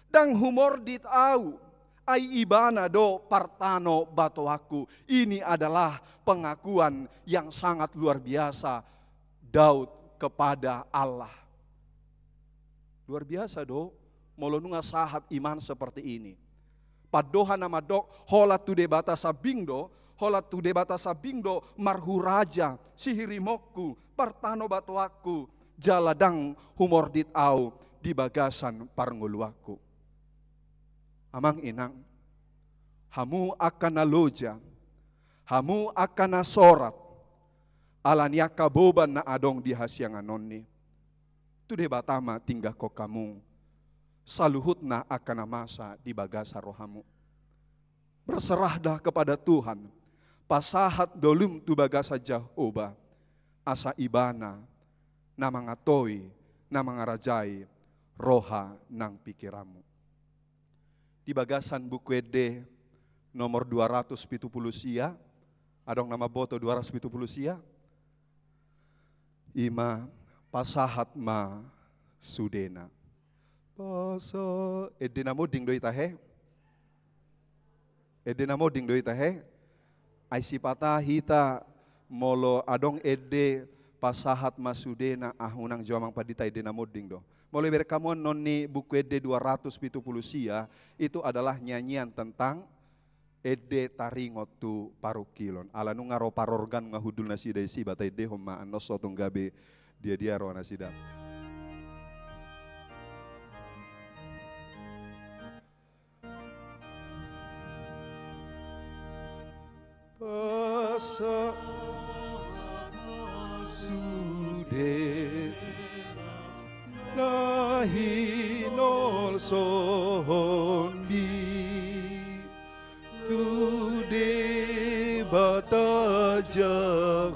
Ndang humordit au, ai Ibana do partanobatoanku. Ini adalah pengakuan yang sangat luar biasa Daud kepada Allah. Luar biasa do, molo nunga sahat iman seperti ini. Pandohan na mandok, holan tu Debata sambing do, holan tu Debata sambing do marhuraja sihirimonku, partanobatoanku, jala ndang humordit ahu di bagasan parngoluanku. Amang inang, hamu angka na loja, hamu angka na sorat, ala ni angka boban na adong di hasiangan on i, tu Debata ma tinggangkon hamu saluhutna angka na masa di bagasan rohamu. Berserahlah kepada Tuhan, pasahat dolum tu bagasan Jahowa, asa Ibana na mangantoi, na mangarajai roha nang pikiranmu. Di bagasan Buku Ende nomor dua ratus pitu pulu sia, adong na mamboto dua ratus pitu pulu sia? Ima, pasahat ma sudena. Pasa-, Ende na monding do i tahe? Ende na monding do i tahe? Ai sipata hita molo adong ende pasahat ma sudena, ah, unang jo amang pandita, ende na monding do. Molo ibereng hamu annon ni Buku Ende dua ratus pitu pulu sia, itu adalah nyanyian tentang ende taringot tu parungkilon. Ala nunga ro parorgan, nunga hundul nasida isi, bata endehon ma annon so tung gabe dia-dia roha nasida. Pasa sude na hinolsohonmi tu Debata Jahowa,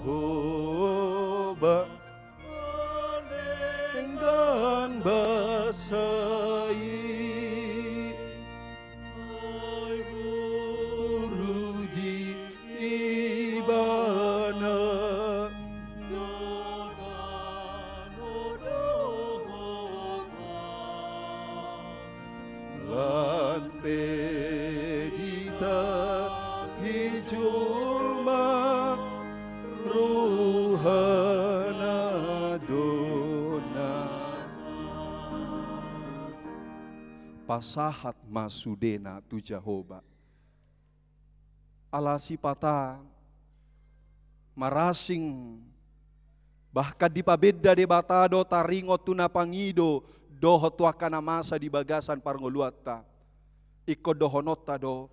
denggan basa i. Ai guru di Ibana. Lan pe ditahi jolma rohana do na. Pasahat ma sudena tu Jahowa. Ala sipata marasing, bahkan dipabenda Debata do taringot tu na pangido dohot tu angka na masa di bagasan parngoluanta. Ingkon dohononta do,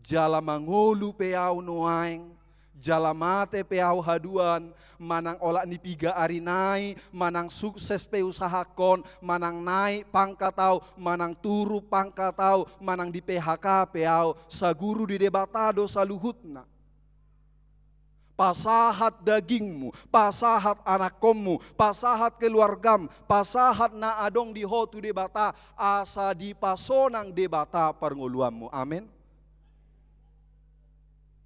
jala mangolu pe ahu nuaeng, jala mate pe ahu haduan, manang olat ni piga ari nai, manang sukses pe usahangkon, manang naik pangkat ahu, manang turun pangkat ahu, manang di P H K pe ahu, saguru di Debata do saluhutna. Pasahat dagingmu, pasahat anakkonmu, pasahat keluargam, pasahat na adong di ho tu Debata, asa dipasonang Debata parngoluanmu. Amen.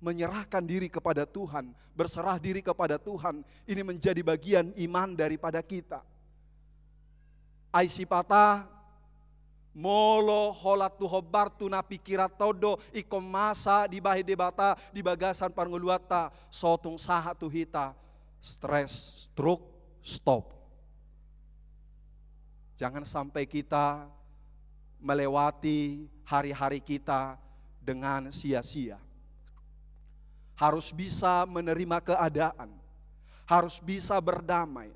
Menyerahkan diri kepada Tuhan, berserah diri kepada Tuhan, ini menjadi bagian iman daripada kita. Ai sipata, molo holan tu hombar tu na pingkiranta on do ingkon masa dibahen Debata di bagasan parngoluanta, so tung sahat tu hita, stres, stroke, stop. Jangan sampai kita melewati hari-hari kita dengan sia-sia. Harus bisa menerima keadaan. Harus bisa berdamai.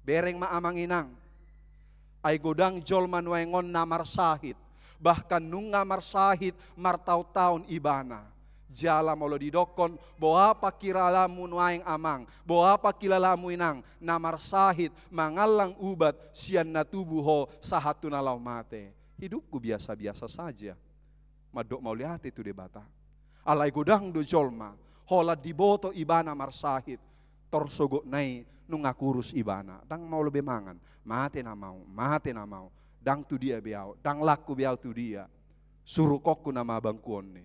Bereng ma amang inang. Ai godang jolma nuaeng on na marsahit. Bahkan nunga marsahit martaon-taon ibana. Jala molo didokkon, boha pangkilalamu nuaeng amang, boha pangkilalamu inang, na marsahit, mangallang ubat, sian na tubu ho sahat tu na laho mate. Hidupku biasa-biasa saja. Mandok mauliate tu Debata. Alai godang do jolma, holan diboto ibana marsahit, tor sogotna i nunga kurus ibana, ndang maol be mangan, mate nama au, mate nama au, ndang tu dia be au, ndang langku be au tu dia, surukonku nama bangkuon i.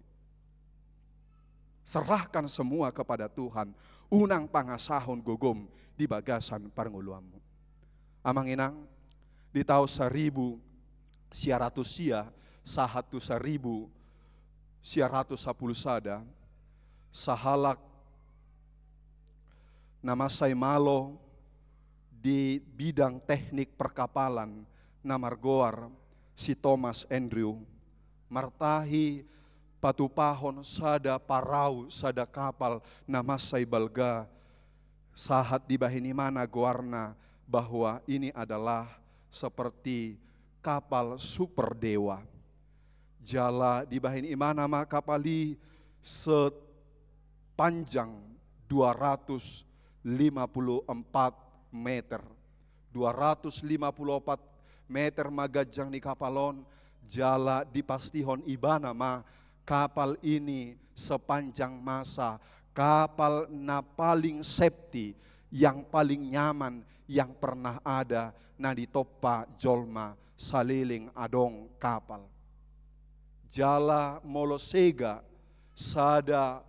Serahkan semua kepada Tuhan, unang pangasahon gogom di bagasan parngoluanmu. Amang inang, di taon saribu sia ratus sia sahat tu saribu sia ratus sampulu sada, sahalak na mansai malo di bidang teknik perkapalan na margoar si Thomas Andrew, martahi patupahon sada parau, sada kapal na mansai balga, sahat dibahen imana goarna bahwa ini adalah seperti kapal super dewa. Jala dibahen imana ma kapal i sepanjang dua ratus lima puluh empat meter. Dua ratus lima puluh empat meter ma ganjang ni kapal on, jala dipastihon ibana ma kapal ini sepanjang masa kapal na paling safety, yang paling nyaman yang pernah ada na ditompa jolma saleleng adong kapal. Jala molo sega sada,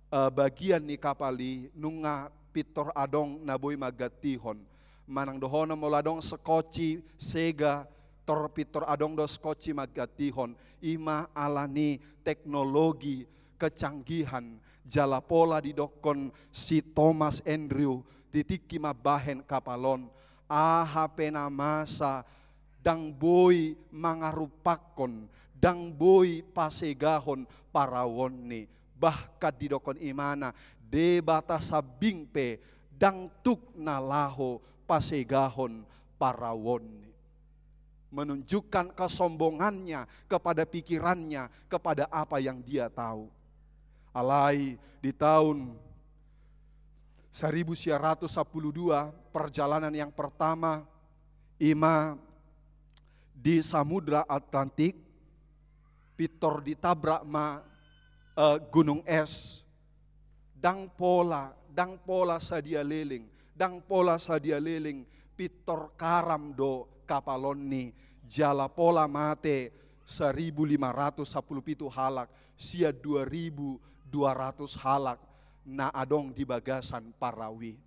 eh, bagian ni kapal i, nunga pintor adong na boi manggantihon. Manang dohonon molo adong skoci sega, tor pintor adong do skoci manggantihon. I ma ala ni teknologi, kecanggihan, jala pola didokkon si Thomas Andrew di tingki mambahen kapal on, aha pe na masa ndang boi mangarumpakkon, ndang boi pasegahon parauonni. Bahkan didokkon imana, debata sambing pe ndang tuk na laho pasegahon parauonni. Menunjukkan kesombongannya kepada pikirannya, kepada apa yang dia tahu. Alai di tahun seribu sembilan ratus sepuluh dua, perjalanan yang pertama, i ma di Samudra Atlantik, pintor ditabrak ma, eh, gunung es, ndang pola, ndang pola sadia leleng, ndang pola sadia leleng, pintor karam do kapal onni, jala pola mate seribu lima ratus sepuluh pitu halak, sian dua ribu dua ratus halak na adong di bagasan parau i.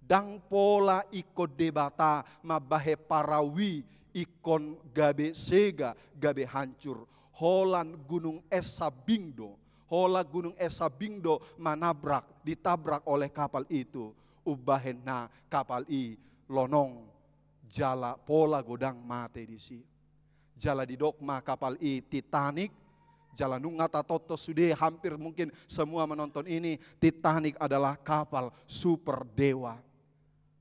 Ndang pola ingkon Debata mambahen parau i ingkon gabe sega, gabe hancur. Holan gunung es sambing do, holan gunung es sambing do manabrak, ditabrak oleh kapal itu. Umbahen na kapal i lonong, jala pola godang mate disi. Jala didok ma kapal i Titanic. Jala nunga tatonton sude, hampir mungkin semua menonton ini, Titanic adalah kapal super dewa.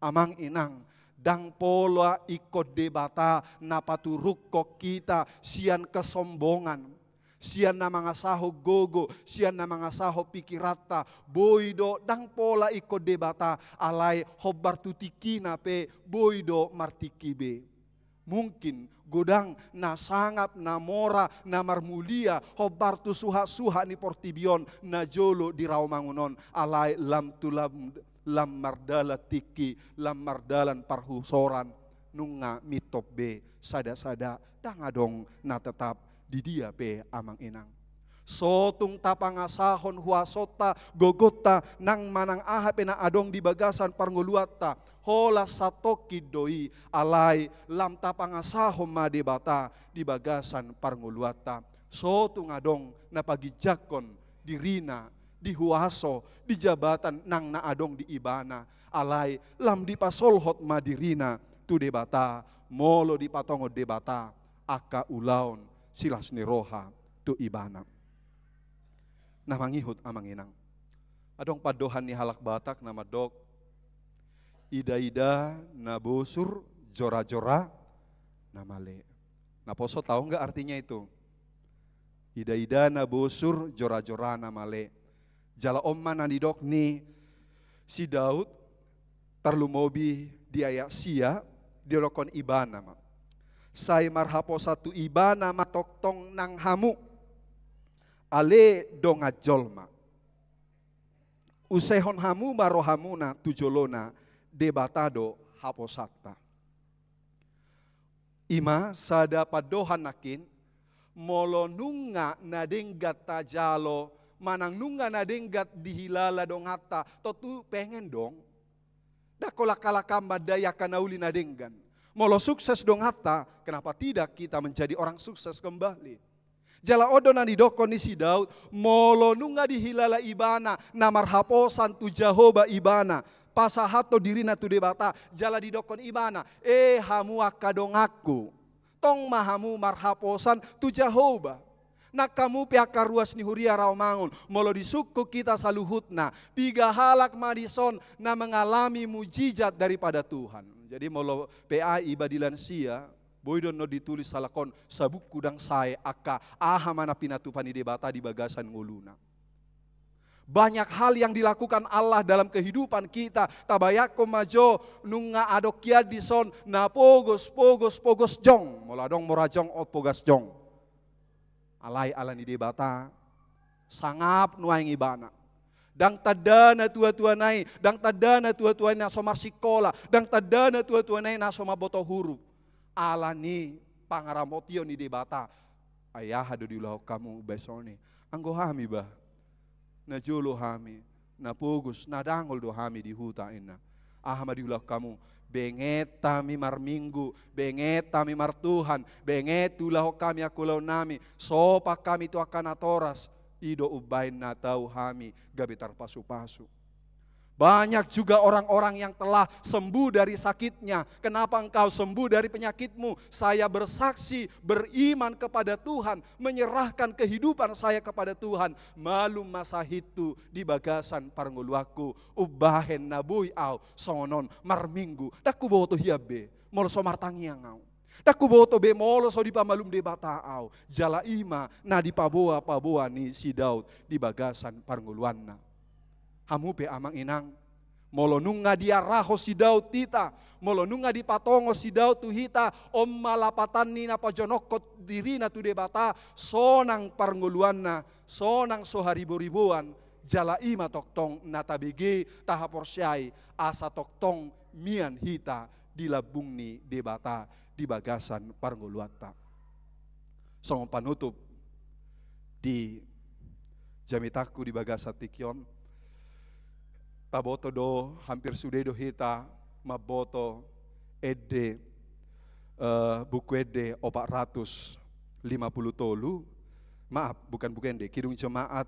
Amang inang, ndang pola ingkon Debata na paturukkon hita sian kesombongan, sian na mangasahon gogo, sian na mangasahon pikiranta. Boi do, ndang pola ingkon Debata, alai hombar tu tingkina pe boi do martingki be. Mungkin godang na sangap, na mora, na marmulia hombar tu suhatsuhat ni portibi on, na jolo di raomangun on, alai lam tu lam, lam mardalan tingki, lam mardalan parhusoran, nunga mintop be sadasada, ndang adong na tetap di dia pe, amang inang. So tung tapangasahon huasonta, gogonta, nang manang aha pe na adong di bagasan parngoluanta, holan satongkin do i, alai lam tapangasahon ma Debata di bagasan parngoluanta. So tung adong na paginjangkon dirina di huaso, di jabatan nang na adong di ibana, alai lam dipasolhot ma dirina tu Debata, molo dipatongon Debata angka ulaon silas ni roha tu ibana. Na mangihut, amang inang, adong pandohan ni halak Batak na mandok, idaida na bosur, jorajora na male. Naposo tahu nggak artinya itu? Idaida na bosur, jorajora na male. Jala on ma na nidok ni si Daud, tarlumobi di ayat sia, didokkon ibana ma, sai marhaposan tu ibana ma tongtong nang hamu, ale dongan jolma. Usehon hamu ma rohamuna tu jolona, Debata do haposanta. I ma sada pandohan nangkin, molo nunga na denggan tajalo, manang nunga na denggan dihilala donganta, tontu pengen dong. Ndang holan halak an mandai angka na uli na denggan. Molo sukses donganta, kenapa tidak kita menjadi orang sukses kembali? Jala on do na nidokkon ni si Daud, molo nunga dihilala ibana na marhaposan tu Jahowa ibana, pasahathon dirina tu Debata, jala didokkon ibana, e hamu angka donganku, tong ma hamu marhaposan tu Jahowa. Nang hamu pe angka ruas ni huria Rawamangun, molo disungkun hita saluhutna, piga halak ma dison na mengalami mujizat daripada Tuhan. Jadi molo pe iba di lansia, boi do annon ditulis halak on, sabukku ndang sae angka aha ma na pinatupa ni Debata di bagasan ngoluna. Banyak hal yang dilakukan Allah dalam kehidupan kita. Tabayangkon ma jo, nunga adong hian dison na pogos, pogos, pogos jong. Molo adong mora jong, on pogas jong. Alai ala ni Debata, sangap nuaeng ibana. Ndang tanda na tua-tua nai, ndang tanda na tua-tua nai na so marsikola, ndang tanda na tua-tua nai na so mamboto hurup. Ala ni pangaramotion ni Debata. Ai aha do diulahon hamu baen songon i? Anggo hami bah, na jolo hami, na pogos, na dangol do hami di huta, inna. Aha ma diulahon hamu? Benget hami marminggu, benget hami martuhan, benget diulahon hami angka ulaon nami, sopan hami tu angka natoras, i do umbahen na tau hami gabe tarpasu-pasu. Banyak juga orang-orang yang telah sembuh dari sakitnya. Kenapa engkau sembuh dari penyakitmu? Saya bersaksi, beriman kepada Tuhan, menyerahkan kehidupan saya kepada Tuhan. Malum masa hitu di bagasan parngoluanku, umbahen na boi au songon on marminggu. Ndang huboto hian be molo so martangiang au. Ndang huboto be molo so dipamalum Debata au. Jala i ma na dipaboa-paboa ni si Daud di bagasan parngoluanna. Hamu pe amang inang, molo nunga diarahon si Daud hita, molo nunga dipatongon si Daud tu hita, on ma lapatan ni na pajonokhon dirina tu Debata, sonang parngoluanna, sonang so hariboriboan, jala i ma tongtong na tabege, tahaporseai, asa tongtong mian hita di lambung ni Debata di bagasan parngoluanta. Songon panutup di jamitangku di bagasan tingki on, taboto do, hampir sude do hita mamboto ende, eh, buku ende opat ratus lima puluh tolu, maaf, bukan buku ende, Kidung Jemaat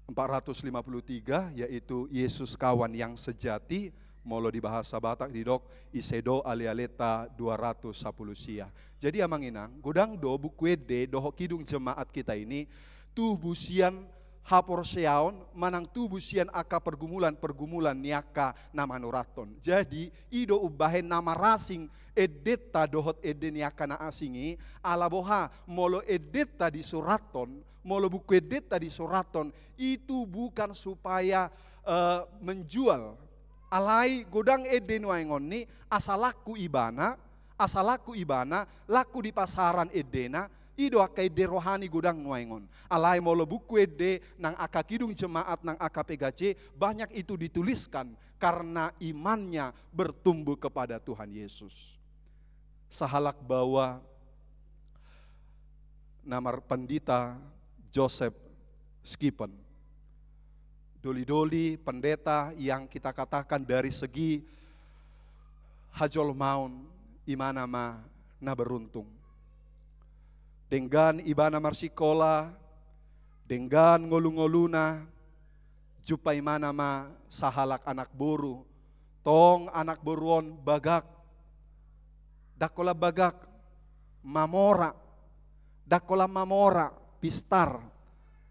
empat ratus lima puluh tiga, yaitu Yesus Kawan yang Sejati, molo di bahasa Batak didok, ise do ale-aleta dua ratus sapuluh sia. Jadi amang inang, godang do buku ende dohot Kidung Jemaat kita ini, tubu sian haporseaon, manang tubu sian angka pergumulan-pergumulan ni angka na manurathon. Jadi, i do umbahen na marasing endenta dohot ende ni angka na asing i, ala boha, molo endenta disurathon, molo buku endenta disurathon, itu bukan supaya, eh, menjual. Alai godang ende nuaeng on ni, asa laku ibana, asa laku ibana, laku di pasaran endena, i do angka ende rohani godang nuaeng on. Alai molo buku ende nang angka Kidung Jemaat nang angka P K J, banyak itu dituliskan karena imannya bertumbuh kepada Tuhan Yesus. Sahalak baoa na mar-, Pandita Joseph Skippon. Doli-doli pendeta yang kita katakan dari segi hajolmaon, ibana ma na beruntung. Denggan ibana marsikola, denggan ngolu-ngoluna, jumpa ibana ma sahalak anak boru. Tong anak boru on bagak. Ndang holan bagak, mamora. Ndang holan mamora, pistar.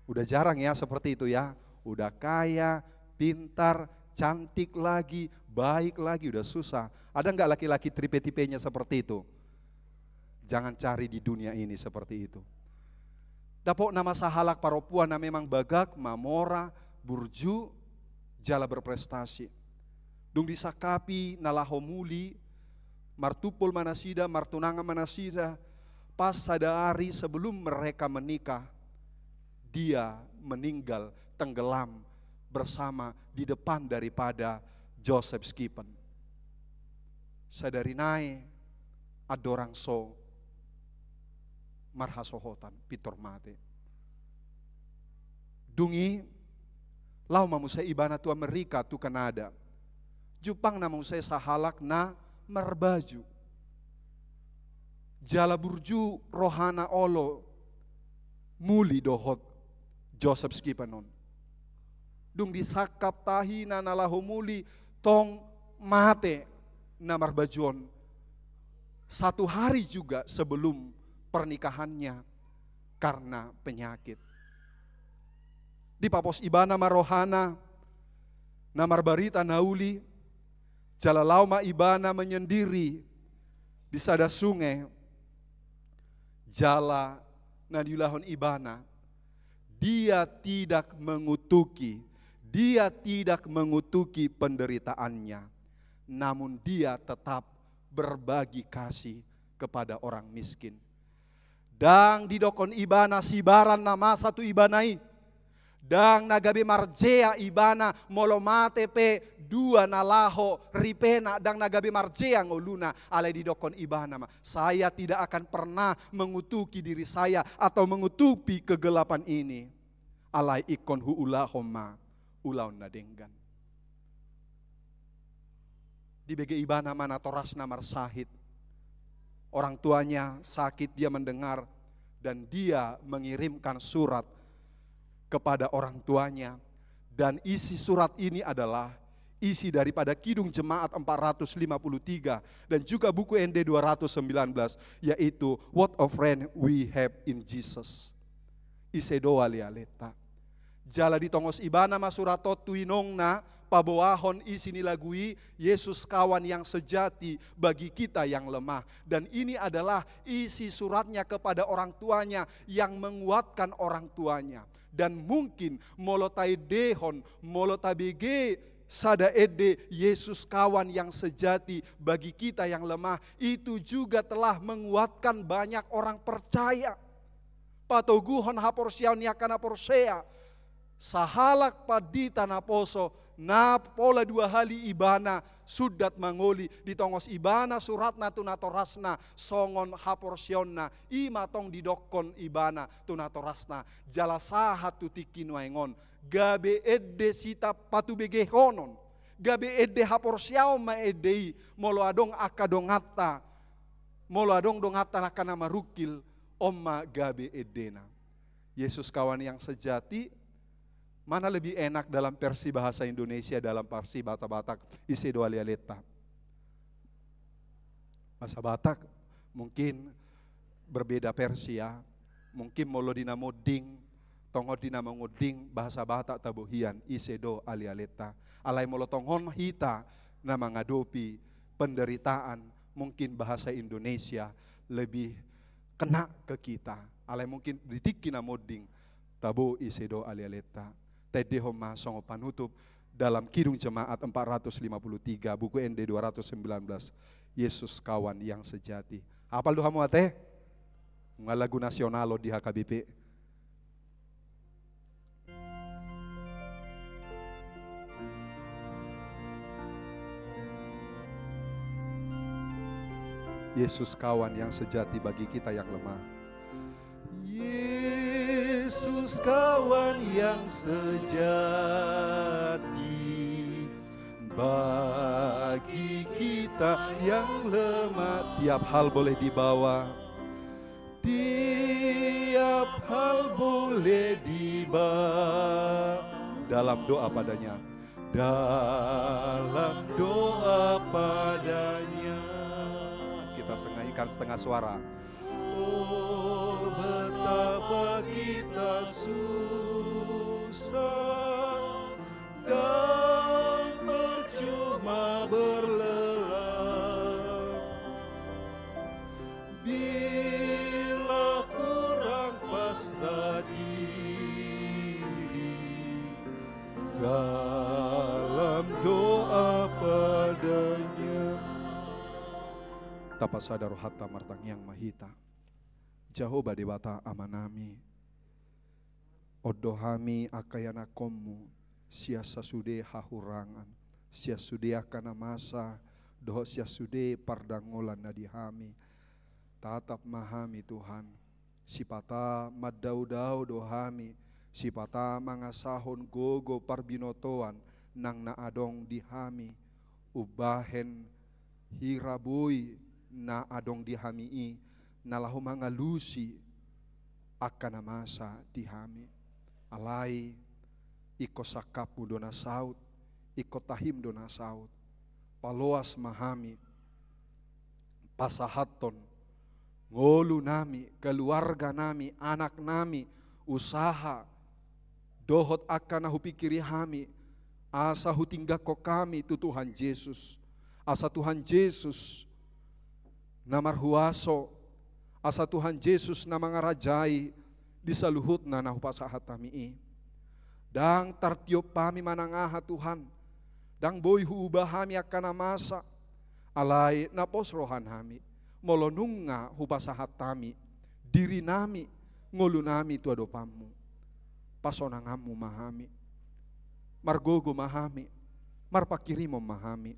Udah jarang ya seperti itu ya. Udah kaya, pintar, cantik lagi, baik lagi, udah susah. Ada nggak laki-laki tipe-tipenya seperti itu? Jangan cari di dunia ini seperti itu. Dapot nama sahalak parompuan na memang bagak, mamora, burju, jala berprestasi. Dung disangkapi na laho muli, martumpol ma nasida, martunangan ma nasida, pas sada ari sebelum mereka menikah, dia meninggal tenggelam bersama di depan daripada Joseph Skippon. Sadari nai andorang so marhasohotan, pintor mate. Dung i, laho ma muse ibana tu Amerika, tu Kanada. Jumpangna muse sahalak na marbaju. Jala burju rohana olo muli dohot Joseph Skippon on. Dung disangkap tahina na laho muli, tong mate na marbaju on. Satu hari juga sebelum pernikahannya, karna penyakit. Dipapos ibana ma rohana na marbarita na uli, jala laho ma ibana menyendiri di sada sunge, jala na niulahon ibana, dia tidak mengutuki, dia tidak mengutuki penderitaannya, namun dia tetap berbagi kasih kepada orang miskin. Ndang didokkon ibana sibaran na masa tu ibana i. Ndang na gabe marjea ibana, molo mate pe dua na laho ripena, ndang na gabe marjea ngoluna, alai didokkon ibana ma, saya tidak akan pernah mengutuki diri saya atau mengutuki kegelapan ini. Alai ingkon huulahon ma ulaon na denggan. Dibege ibana ma natorasna marsahit. Orang tuanya sakit, dia mendengar, dan dia mengirimkan surat kepada orang tuanya. Dan isi surat ini adalah isi daripada Kidung Jemaat empat ratus lima puluh tiga dan juga buku Ende dua ratus sembilan belas, yaitu What a Friend We Have in Jesus. Ise do ale-aleta. Jala ditongos ibana ma surat on tu inongna, paboahon isi ni lagu i, Yesus kawan yang sejati bagi kita yang lemah. Dan ini adalah isi suratnya kepada orang tuanya yang menguatkan orang tuanya. Dan mungkin molo taendehon, molo tabege sada ende Yesus kawan yang sejati bagi kita yang lemah, itu juga telah menguatkan banyak orang percaya. Patoguhon haporseaon ni angka na porsea. Sahalak pandita naposo, na pola dua hali ibana sundat mangoli, ditongos ibana suratna tu natorasna songon haporseaonna, i ma tong didokkon ibana tu natorasna. Jala sahat tu tingki nuaeng on, gabe ende sitapatubegehonon, gabe ende haporseaon ma ende i, molo adong angka donganta, molo adong donganta angka na marungkil, on ma gabe endena. Yesus kawan yang sejati, mana lebih enak dalam versi bahasa Indonesia, dalam versi Batak-Batak, ise do ale-aleta. Bahasa Batak mungkin berbeda versi ya. Mungkin molo di na monding, tongon di na mangonding, bahasa Batak tabohian, ise do ale-aleta. Alai molo tongon hita na mangadopi penderitaan, mungkin bahasa Indonesia lebih kena ke kita. Alai mungkin di tingki na monding, tabo ise do ale-aleta. Taendehon ma songon panutup dalam Kidung Jemaat empat ratus lima puluh tiga, buku Ende dua ratus sembilan belas, Yesus kawan yang sejati. Hapal do hamu ate? Nunga lagu nasional on di H K B P. Yesus kawan yang sejati bagi kita yang lemah. Yesus kawan yang sejati bagi kita yang lemah. Tiap hal boleh dibawa. Tiap hal boleh dibawa dalam doa padanya. Dalam doa padanya. Kita sengahikan setengah suara. Oh, betapa kita susah dan percuma berlelah. Bila kurang pas tadiri dalam doa padanya. Tapasada rohanta, martangiang ma hita. Jahowa Debata Amanami, on do hami angka ianakhonmu, sian sasude hahurangan, sian sude angka na masa, dohot sian sude pardangolan na di hami. Tatap ma hami Tuhan, sipata mandaodao do hami, sipata mangasahon gogo parbinotoan nang na adong di hami, umbahen hira boi na adong di hami i, na laho mangalusi angka na masa di hami. Alai ingkon sangkapmu do na saut, ingkon tahim do na saut. Paloas ma hami pasahathon ngolunami, keluarganami, anaknami, usaha, dohot angka na hupingkiri hami, asa hutinggalhon hami tu Tuhan Jesus. Asa Tuhan Jesus na marhuaso, asa Tuhan Jesus na mangarajai di saluhutna na hupasahat hami i. Ndang tartiop hami manang aha, Tuhan, ndang boi huuba hami angka na masa, alai na pos rohanami, molo nunga hupasahat hami dirinami, ngolunami tu adopanmu. Pasonanganmu ma hami. Margogo ma hami. Marpangkirimon ma hami.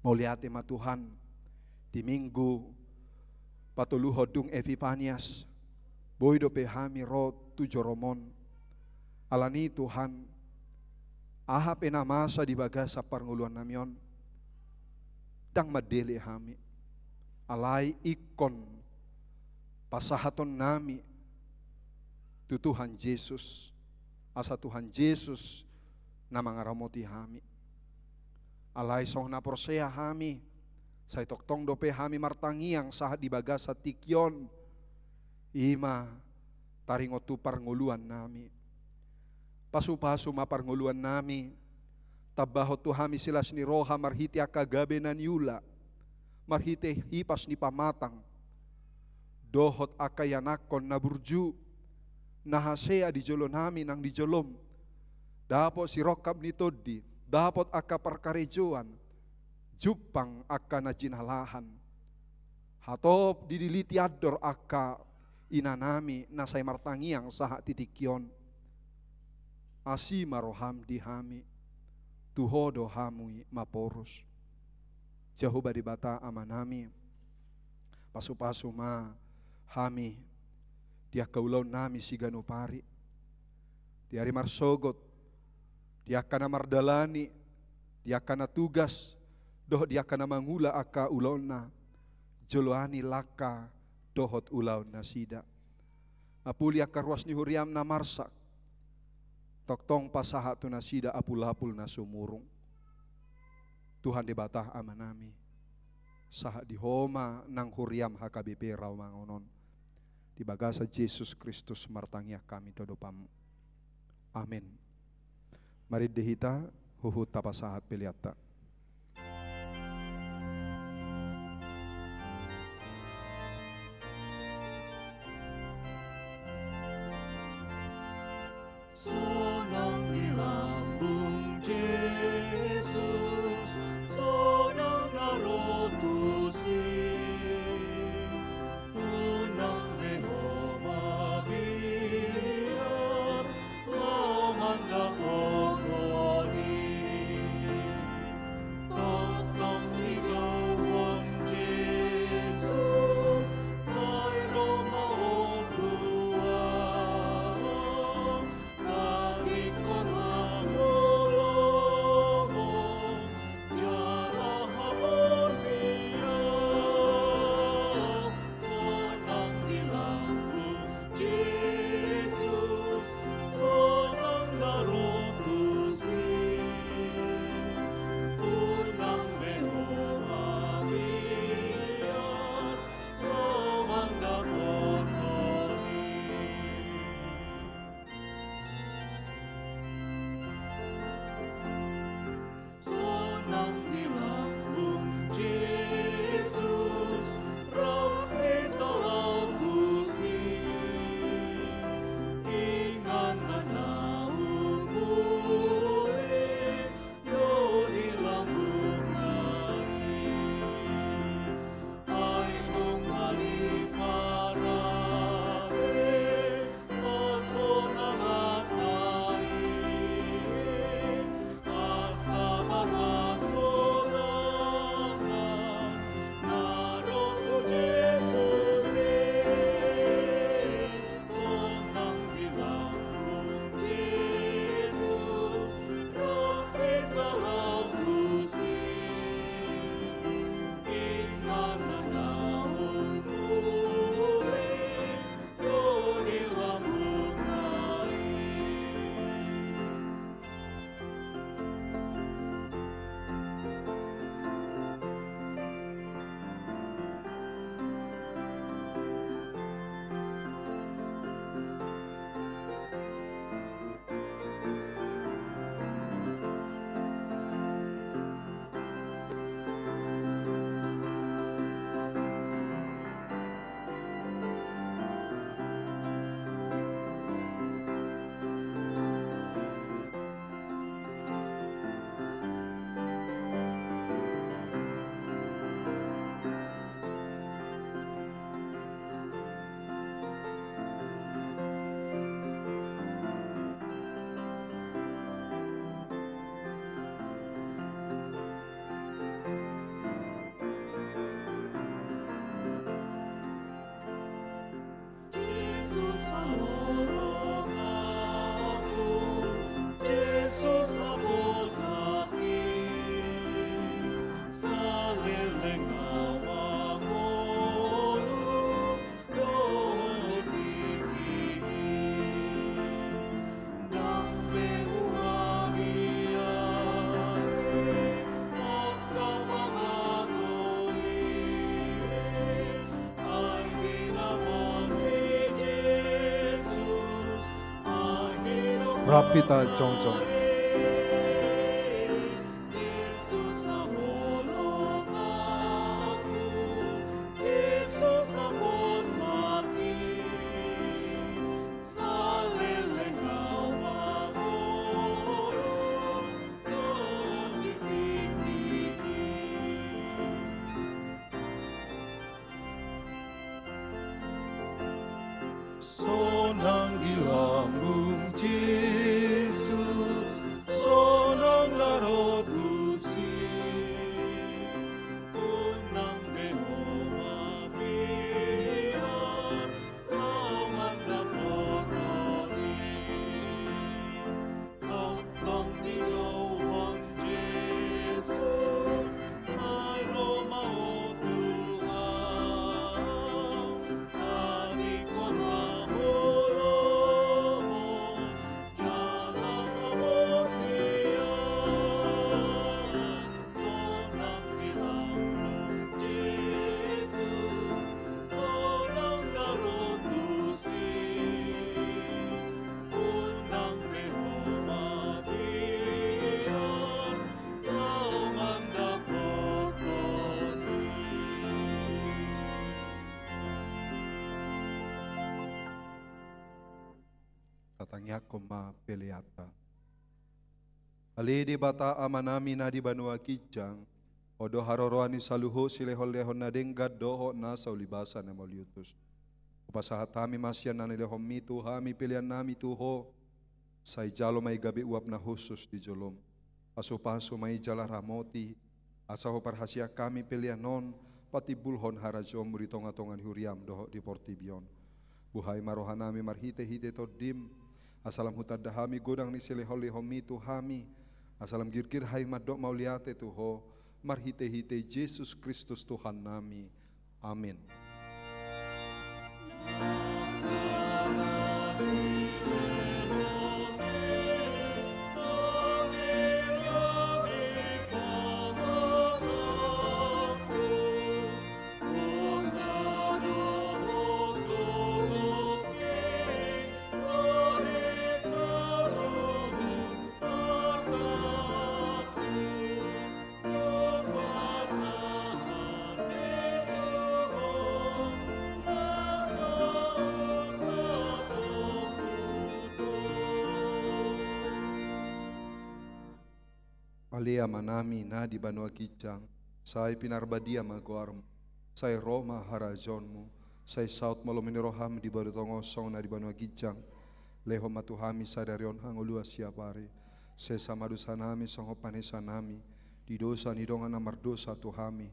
Mauliate ma Tuhan, di Minggu patoluhon dung Epifanias, boi dope hami ro tu joroMon. Alani Tuhan, aha pe na masa di bagasan parngoluannami on, ndang mandele hami. Alai ingkon pasahatonnami tu Tuhan Jesus, asa Tuhan Jesus na mangaramoti hami. Alai songon na porsea hami, sai tongtong dope hami martangiang sahat di bagasan tingki on, i ma taringot tu parngoluannami. Pasupasu ma parngoluannami, tambahon tu hami silas ni roha marhite angka gabe na niula, marhite hipas ni pamatang, dohot angka ianakhon na burju, na hasea di jolonami nang di joloM, dapot sirongkap ni tondi, dapot angka parkarejoan, jumpang angka na jinalahan. Hatop didiliti andor angka inanami na sai martangiang sahat di tingki on. Asi ma rohaM di hami, tu Ho do hami maporus. Jahowa Debata Amanami, pasupasu ma hami di angka ulaonnami siganup ari, di ari marsogot, di angka na mardalani, di angka na tugas, dohot di angka na mangula angka ulaonna, joloani langka dohot ulaon nasida. Apuli angka ruas ni huriaM na marsak, tongtong pasahat tu nasida apulapul na sumurung. Tuhan Debata Amanami, sahat di Ho ma nang huriaM H K B P Rawamangun on. Di bagasan Jesus Kristus martangiang hami tu adopanMu. Amen. Marende hita, huhut tapasahat peleanta. Sonang di lambung Jesus, sonang na ro tusi. Unang be ho mabiar, laho mandapothon i. Rap hita jongjong. Sonang di lambung Jesus, sonang na ro tusi, unang be ho mabiar, laho mandapothon i. Tongtong dijouhon Jesus, sai ro ma ho tu ahu, adingkon haholomon, jala hamusian. Sonang di lambung Jesus, sonang na ro tusi, unang be ho mabiar, laho mandapothon i. Tatangiangkon ma peleanta. Ale Debata Amanami na di banua ginjang, Ho do haroroan ni saluhut silehonlehon na denggan dohot nasa ulibasan na mauliutus. Hupasahat hami ma sian na nilehonmi tu hami peleannami tu Ho, sai jalo ma i gabe uap na hushus di jolom. Pasupasu ma i jala ramoti, asa huparhaseang hami pelean on patimbulhon harajaonmu di tongatonga ni huriam dohot di portibi on. Buhai ma rohanami marhitehite Tondim, asa lam hutanda hami godang ni silehonlehonmi tu hami, asa lam girgir hami mandok mauliate tu Ho, marhitehite Jesus Kristus Tuhannami. Amin. Ale Amanami na di banua ginjang, sai pinarbadia ma goarmu, sai ro ma harajaonmu, sai saut ma lomo ni roham di banua tonga on songon na di banua ginjang. Lehon ma tu hami sadari on hangoluan siapari, sesa ma dosanami songon panesanami di dosa ni dongan na mardosa tu hami,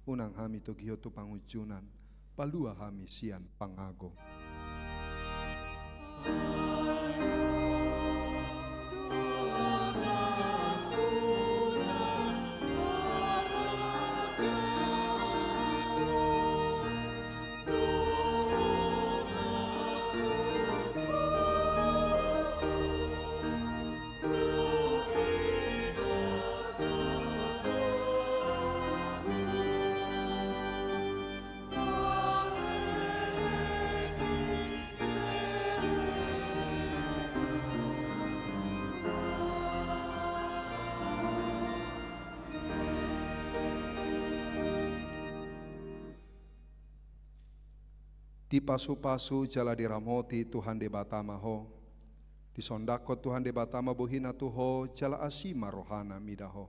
unang hami togihon tu pangunjunan, palua hami sian pangago. Dipasupasu jala diramoti Tuhan Debata ma ho. Disondangkon Tuhan Debata ma bohina tu ho, jala asi ma rohana mida ho.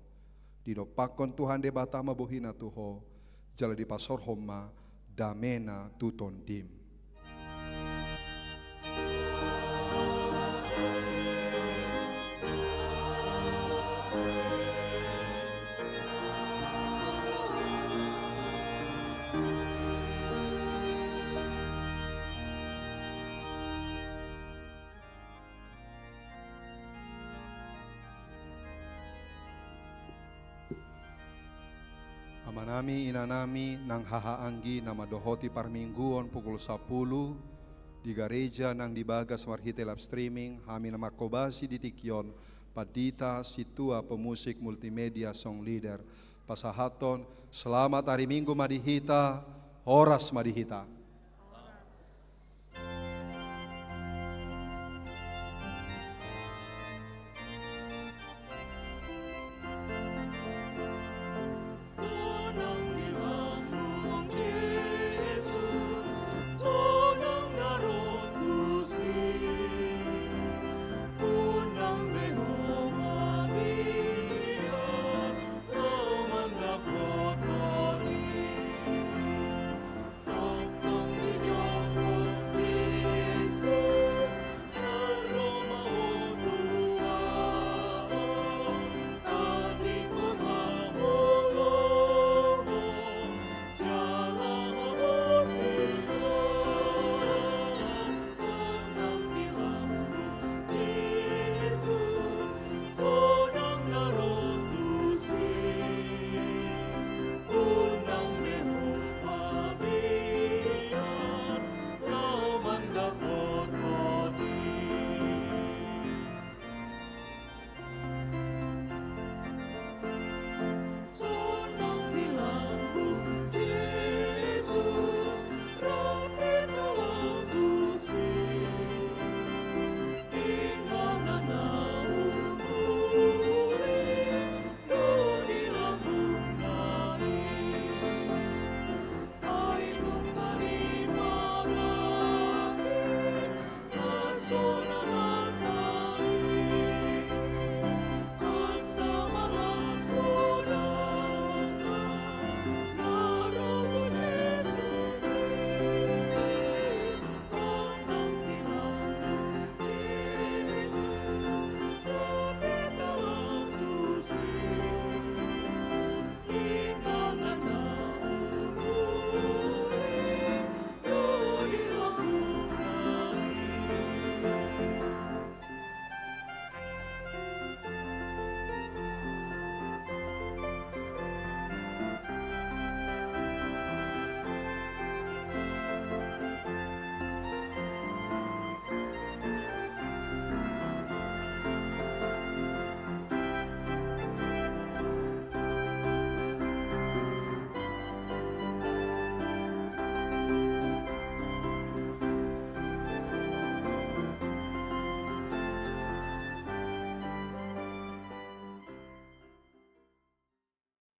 Didompakkon Tuhan Debata ma bohina tu ho, jala dipasaorhon ma damena tu tondim. Amanami, inanami, nang hahaanggi na mandohoti parmingguon pukul sapuluh di gareja nang di bagas marhite live streaming, hami na manghobasi di tingki on, pandita, sintua, pemusik, multimedia, song leader, pasahathon selamat hari Minggu ma di hita, horas ma di hita.